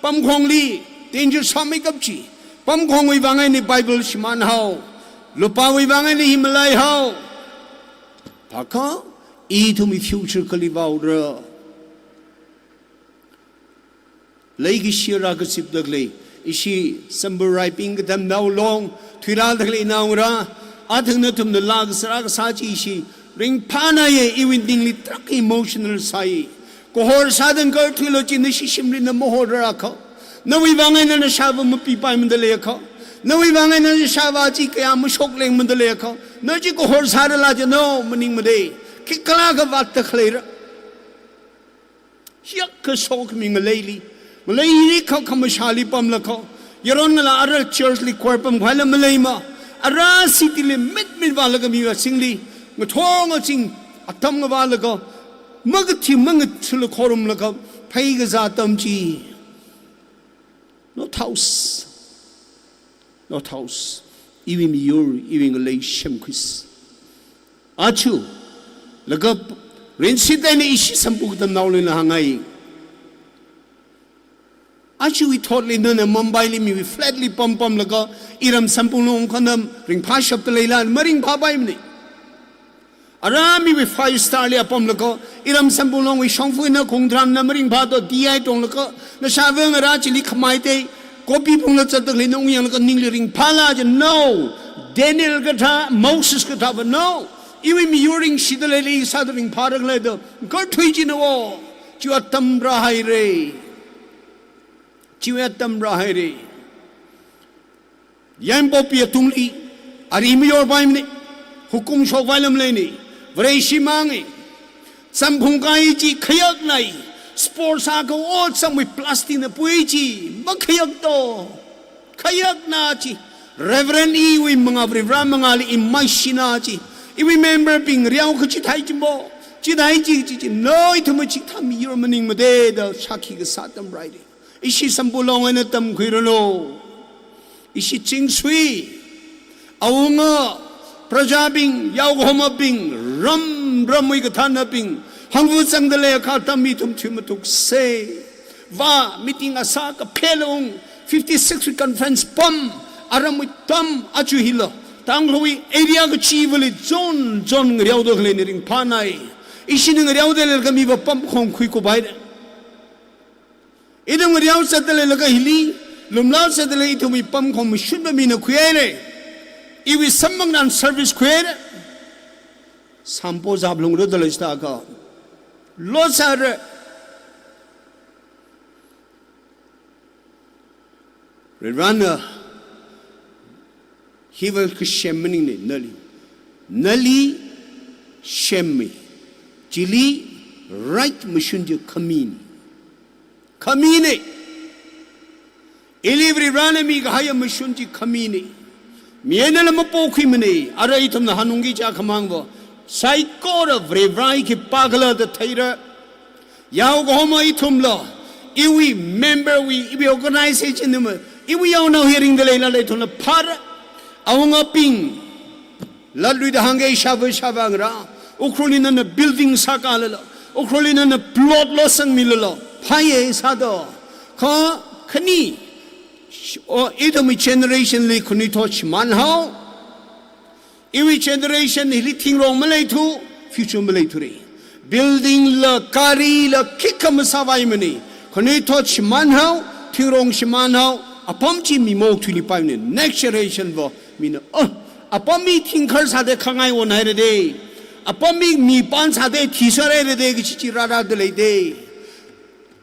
pamkhongli, danger sāmeikap chi. Pamkhongwui vang eina Bible shimānhao. Lupāwui vang eina hi malaihao. Thākha, ithumwui future kali vaora. Leikashi rākazipda khalei, ishi Sambur Raibing katamnao long, thuirāda khalei naongarā, athang nathumna laa kasā rākasā chi ishi ringphānaiya, iwui ningli tarākha emotional sai. Kahor sāda ngakarthuilo chi nashi shimli na mahorra kha. Nawui vang eina nashāva mapipaimada lei kha. Nawui vang eina nashāva chi kayā mashoklengmada lei kha. Na chi kahor sārala jino, maningmada. Khikhalakha vātda khaleira. Hiyākha sokhami ngaleili. Ngaleili kha khamashāli pamlakha. Yaron ngalā ara church li choir pamkhavai la maleima. Ara city li mitmit vālaga miwui azingli. Ngathor ngazin atam ngavālaga. Makathi mangathula khorumlaga. Pheikazā atam chi. North House. North House. Iwui miyur, iwui ngalei semkhuisa. Aja, laga Rinsita eina ishi Samphung Katamnaoli hāngngai. Ajawui thotli nana Mumbaili miwui flatli pampamlaga, iram Samphunglong khanam ringphāshapta leila, maringphāpaimana. Ara miwui five star li apamlaga, iram Samphunglongwui shongfa eina khongtharanna maringphāda D I tonglaga, nashāvang ara chili khamai tei, kopi phungla zatda khalei na ungyanglaga ningli ringphāla ji, no. Daniel kathā, Moses kathāva, no. Iwui miyur ringshida leili, sāda ringphāda khalei da, ngarthui china wo. Chiwui atam rāhaira. Chiwui atam rāhaira. Yaimpopi atungli, ari mayorpaimana, hukum shokvai lam leina, Vareshi manga, Samphung kai chi khayaknai, sports akha ot samwui plastic na pui chi, makhayakto, khayakna chi, Reverend iwui manga, Reverend mangāli imaishina chi, iwui member bing riau kachithai chi mo, chithai chi chi chi, no ithum chithā miyur maningmada da, shākhi kasā atam rāhaira. Ishi Samphunglong eina tamkhuiranu. Ishi chingsui. Awunga, prajabing, yaokahomabing, ram, ramwui kathānabing, hangvu zangda leiakha atam ithum thuimatuksa. Va, meeting asā kaphelung, fifty-six wui conference pam, aramwui atam, aja hila. Tangkhulwui area kachivali zone, zone ngareoda khaleina ringphānai. Ishina ngareoda leilaga miva pamkhong khuikup haira. Ithum ngareo zatda leilaga hili, lumlao zatda lei ithumwui pamkhong mashunva mina khuihaira. Iwui samphangnan service khuihaira. Sampo zaplungra da leisāda kha. Lo sāra. Varena, hiva kasem maningna nali. Nali semmi. Chili right mashun chi khamina. Khamina. Ili Varena mikahai mashun chi khamina. Mi einala mapokhuimana. Ara ithumna hanungki chakhamangva, saikora Varewui khipākhala da theira. Yaokahoma ithumla, iwui member wui, iwui organization nima, iwui yaonao hi ringda leilala ithumla phāra. Awungabing, latluida hāngga ishāva ishāvāngarā, Ukhrulli nana building sākalala, Ukhrulli nana plot losangmilala, phāya sāda. Kha khani, sh-, o, ithumwui generation li khanuithot shimānhao. Iwui generation hili thingrong maleithu, future maleithura. Building la, gari la, khikha masāvaimana. Khanuithot shimānhao, thingrong shimānhao, apam chi mi maokthuilipaimana. Next generation va, mina, oh, apam mi thingkhar sāda khangai onhaira da. Apam mi mipān sāda thiserhaira da, kachi chi rārāda lei da.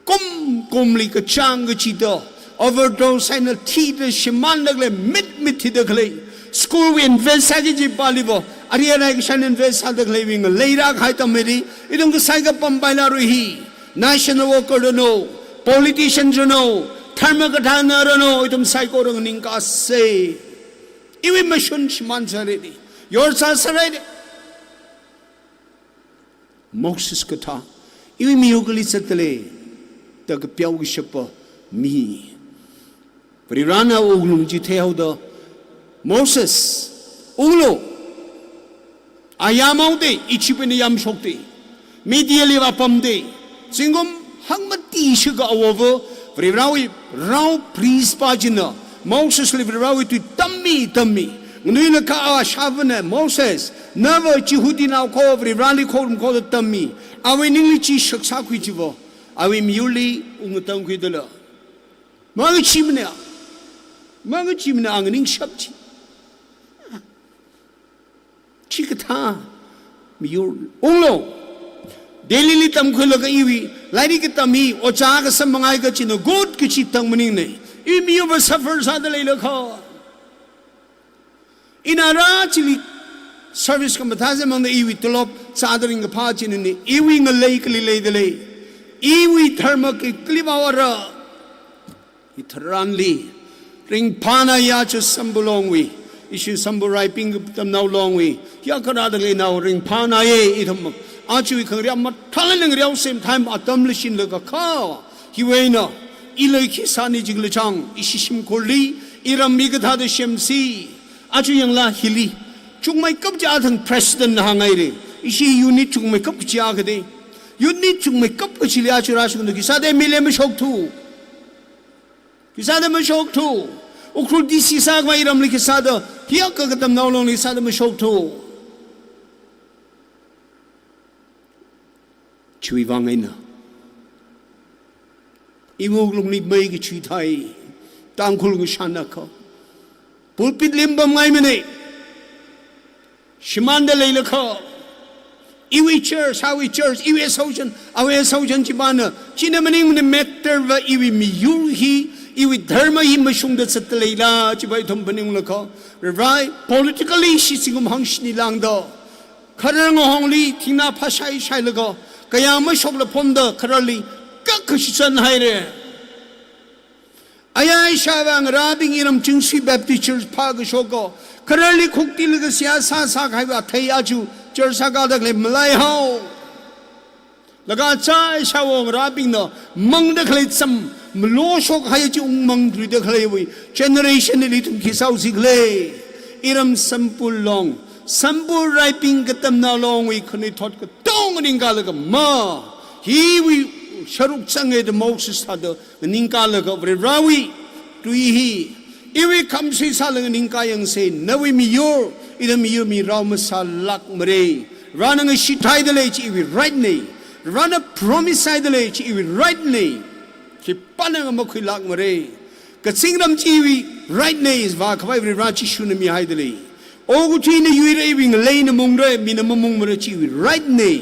Kum kumli kachāng kachida, overdose eina thida shimānda khalei, mit mit thida khalei. School wui invest sāki kaji pāliva, ari arai kashan invest sāda khaleiwui ngaleira kahai atam hili, ithum kasai kapampaila rui hi. National worker ranu, politician ranu, dharma kathāna ranu, ithum saikora nganingkasa. Iwui mashun shimānserhaira da. Yorsāserhaira da. Moses kathā, iwui miyur kali zatda lei, da kapeo kashapa mi. Varena unglung chi theihaoda, Moses, unglu, ayamhaoda, Egypt eina yamshokda, Midianli vāpamda, zingkum hangmati shikha awova, Varewui rao priest pā china, Mosesli Varewui tui tammi, tammi. Nganuilakha ashāvana, Moses, nava Jihudinao kho, Vareli khorumkho da tammi. Awui ningli chi shakzakhui chiva, awui miyurli ungtangkhuidala. Mangachimana, mangachimana a nganingshap chi. Chikathā miyur unglu. Delhili tamkhuilaga iwui lairik katam hi ojā kasā mangai kachina good kachi tang maningna. Iwui miyurva suffer sāda leilakha. Ina rā chili service kamathā sāmangda iwui tolop sāda ringkaphā chinana, iwui ngalei kali leida lei. Iwui dharma ki kali vāvāra. Itharanli, ringphānaya chi Samphulongwui, ishi Samphulraibing Katamnao Longwui, yakarada leinao ringphānaya ithum, aja khangareo mathālāk ngareo same time atam leishinlaga kha, hiwui eina, Ila khi sāni jing lachang, ishi shimkhurli, iram mi kathāda semsi. Aja yanglu hili. Chungmeikap chi athang president na hānghaira. Ishi unit chungmeikap kachi akha da. Unit chungmeikap kachili aja rāshungda khi sāda M L A mashokthu. Khi sāda mashokthu. Ukhrul D C sākhavai iramli khi sāda, hiyākha Katamnao Longli sāda mashokthu. Chiwui vang eina iwui wuklungli mei kachui thai, Tangkhul ngashan akha. Pulpit li pamngaimana. Shimānda leilakha, iwui church, awui church, iwui association, awui association chipāna, china maningmana matter va iwui miyur hi, iwui dharma hi mashungda zatda leila, chiva ithum phaningunglaga, Reverend, politically shichinkum hangshini lāngda, kharar ngahongli thingna phāshai shailaga, kayā mashokla phomda khararli kakhashi chānhaira. Aya ishāvā ngarābing iram Chingsui Baptist Church phākashok ko, khararli khuktilaga seihā sā sākahaiva athei aja church sākada khalei malaihao. Laga cha ishāwo ngarābingna mangda khalei cham, maloshok hai chi ungmang khuida khaleiwui generation li ithum khi sāusi khala. Iram Sempur Long, Sempur Raiping Katamnao Longwui khanuithot katong nganingkalaga ma, hiwui sharuk changa da maokshi sāda nganingkalaga Varewui tui hi iwui khamsui sālaga nganingkayangsa. Nawui miyur, ina miyur mirao masālākmara. Varena ngashithaida lei chi iwui right na. Varena promise sāhaida lei chi iwui right na. Khipāna makhuilākmara. Kazingram chi iwui right na, vākhavai Vare Jishuna mihaida lei. Okathuina yuira, iwui ngaleina mungra, mina mamungmara chi iwui right na.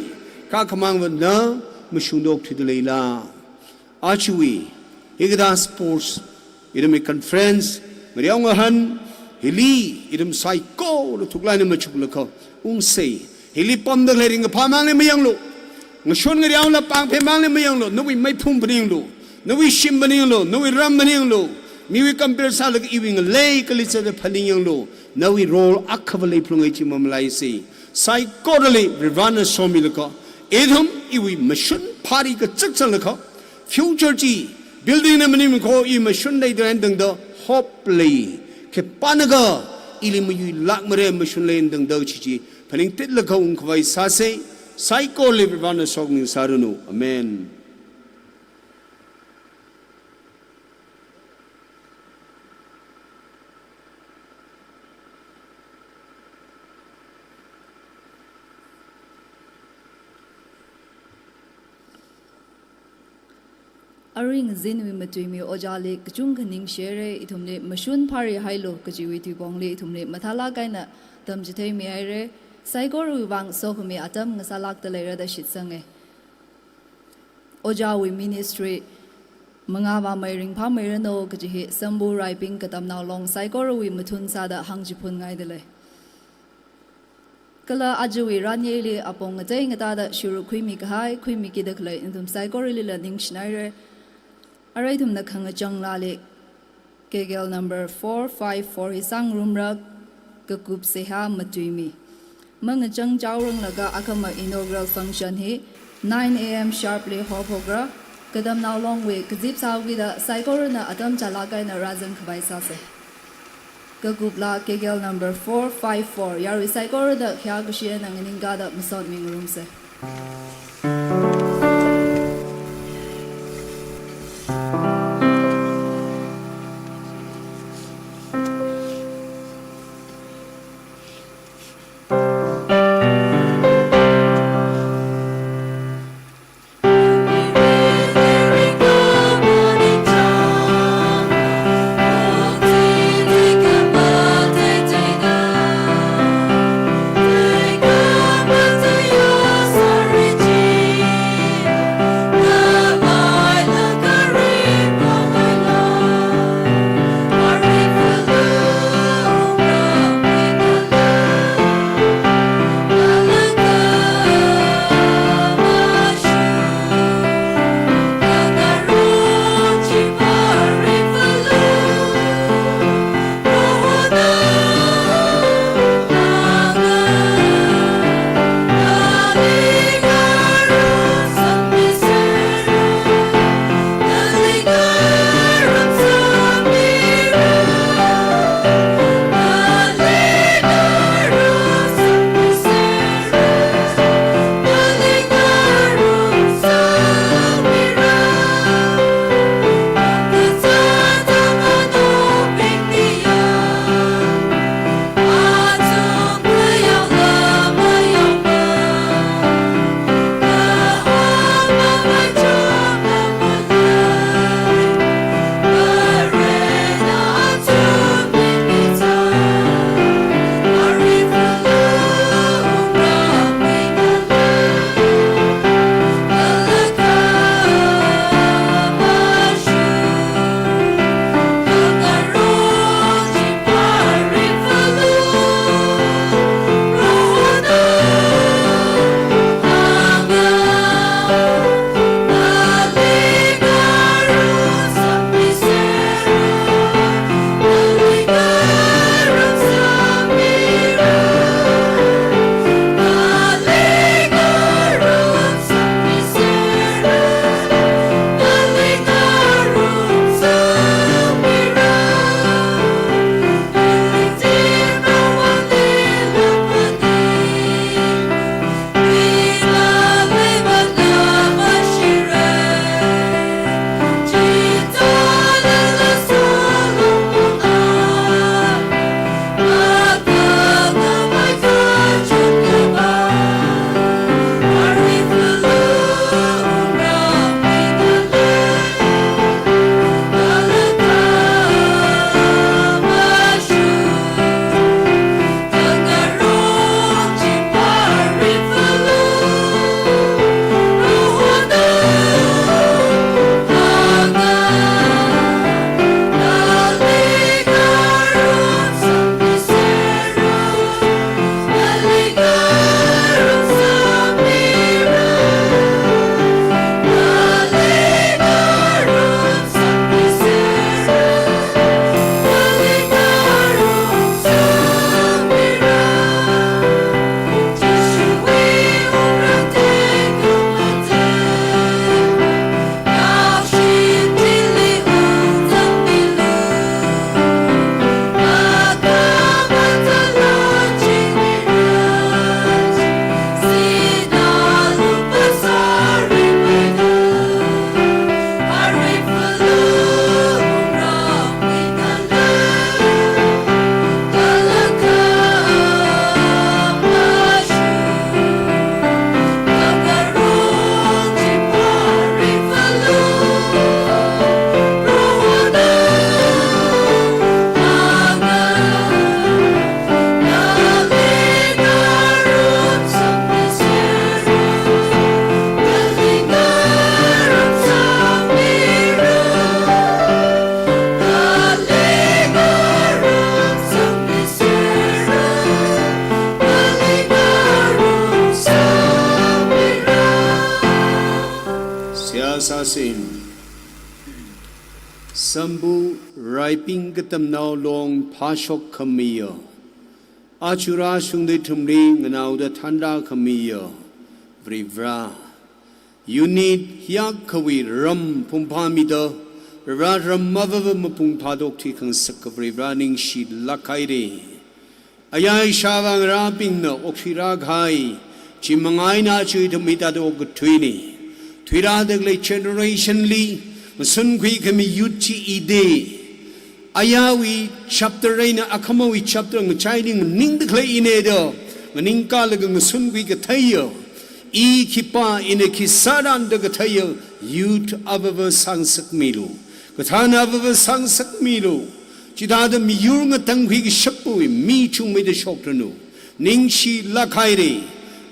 Kha khamangva na mashungda okthuida leila. Ajawui hikathā sports, iramwui conference, ngareo ngahān, hili iram saikora thuklāk eina machuklaga ungsa. Hili pamda khalei ringkaphā mangli mayanglu, ngashun ngareola pāngphei mangli mayanglu, nawui meiphung phaninglu, nawui shim phaninglu, nawui ram phaninglu, miwui compare sālaga iwui ngalei kali zatda phaningyanglu, nawui role akhava leiphalunga chi mamalaisa. Saikorali Varena somilaga, ithum iwui mashun phari kachak chānlaga, future chi, building na maning ko, i mashun leida eina tangda hope lei. Khipānakha ili mayuilākmara mashun lei eina tangda chi chi phaningtitlaga ungkhavai sāsa. Saikorali Varena sokhami sāranu. Amen. Arui ngazinwui matuimi ojāli kachungkha ningshira, ithumli mashun phari hailu kajiwui tuipongli ithumli mathālāk eina tamchitheimi haira. Saikorawui vang sokhami atam ngasālākda leira da shitsanga. Ojāwui ministry mangāvāmei ringphāmeiranu kaji hi Sempur Raiping Katamnao Long saikorawui mathun sāda hāngchiphunngaida lei. Kala ajawui ranyili apong ngatei ngatāda shuruk khuimi kahai, khuimikida khalei nathum saikoralila ningshinaira. Arui ithumna khangachang laali K K L number four five four hi sāngarumra, kakup seihā matuimi. Mangachang chaoranglaga akhama inaugural function hi nine A M sharp li haophokra, Katamnao Longwui kazip sāhaokida saikorana atam chālāk eina rāzangkhavai sāsa. Kakupla K K L number four five four, yarui saikorada khayākashi eina nganingkada masotmingarumsa. Sāsa. Sambu Raiping Katamnao Long phāshok khamiya, aja rāshungda ithumli nganaoda thanrā khamiya Varivara, unit hiyākhawui ram phungphāmida, Varivara, ram avava mapung phādok thuikhangasak Varivara ningshilāk haira. Ayai shāvā ngarābingna okthuirā kahai chi manga eina aja ithum hithāda okathuina. Thuirāda khalei generation li ngasunkhui khami youth chi ida. Ayāwui chapter eina akhamawui chapter ngachaili nganingda khalei ina da nganingkalaga ngasunkhui katheiya, i khipā, ina khi sārāna da katheiya youth avava sāngasakmilu. Kathāna avava sāngasakmilu. Chithāda miyur ngatangkhui kashapwui mi chungmeida shokranu. Ningshilāk haira.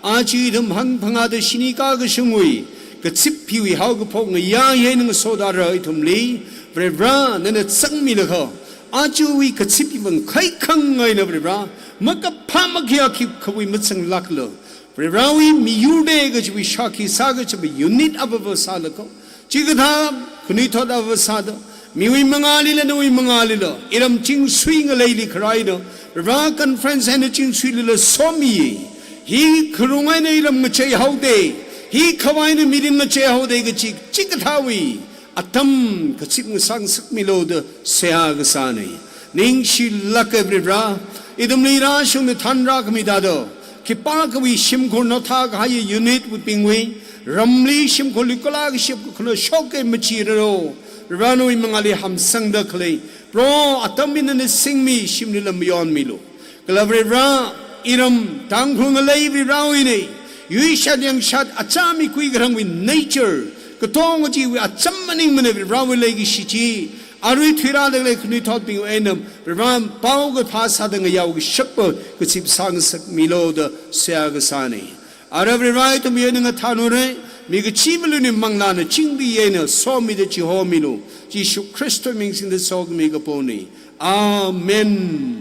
Aja ithum hangphangāda shini kakashungwui kazip hiwui haokaphok ngayā eina ngasoda rā ithumli, Varivara, nana zangmilaga, ajawui kazip hiwui vang khaikhangai eina Varivara, makaphā makhayā khipākhawui mazanglākla, Varivarawui miyurna kajiwui shākhi sā kachapa unit avava sālaga, chikathā khanuithot avava sāda, miwui mangālila, nawui mangālila, iram chingsui ngaleili kharā eina, Varivara, conference eina chingsuilila somi. Hi kharung eina iram ngacheihaoda, hi khavā eina mirin ngacheihaoda kachi, chikathāwui atam kazip ngasāngasakmilu da seihā kasāna. Ningshilāka Varivara, ithumli rāshungda thanrā khami thāda, khipākhawui shimkhur naothā kahai unit wuibingwui, ramli shimkhurli kala kashap kakhanao shoka machi rāra. Varivara, nawui mangāli hamsangda khalei, Proho, atam eina nana singmi, shimlila mayonmilu. Kala Varivara, iram Tangkhul ngalei Varivarawuina, yuishat yangshat acham mikui karangwui nature, katonga chiwui acham maningmana Varivarawui leikashi chi, arui thuirāda khalei khanuithotbing eina Varivara pao kaphā sāda ngayao kashapa kazip sāngasakmilu da seihā kasāna. Ara Varivara, ithum eina ngathānura, mi kachiva̱ luni manglāna chingri eina somida chihomilu. Jishu Khristawui ming singda sokhami kapona. Amen.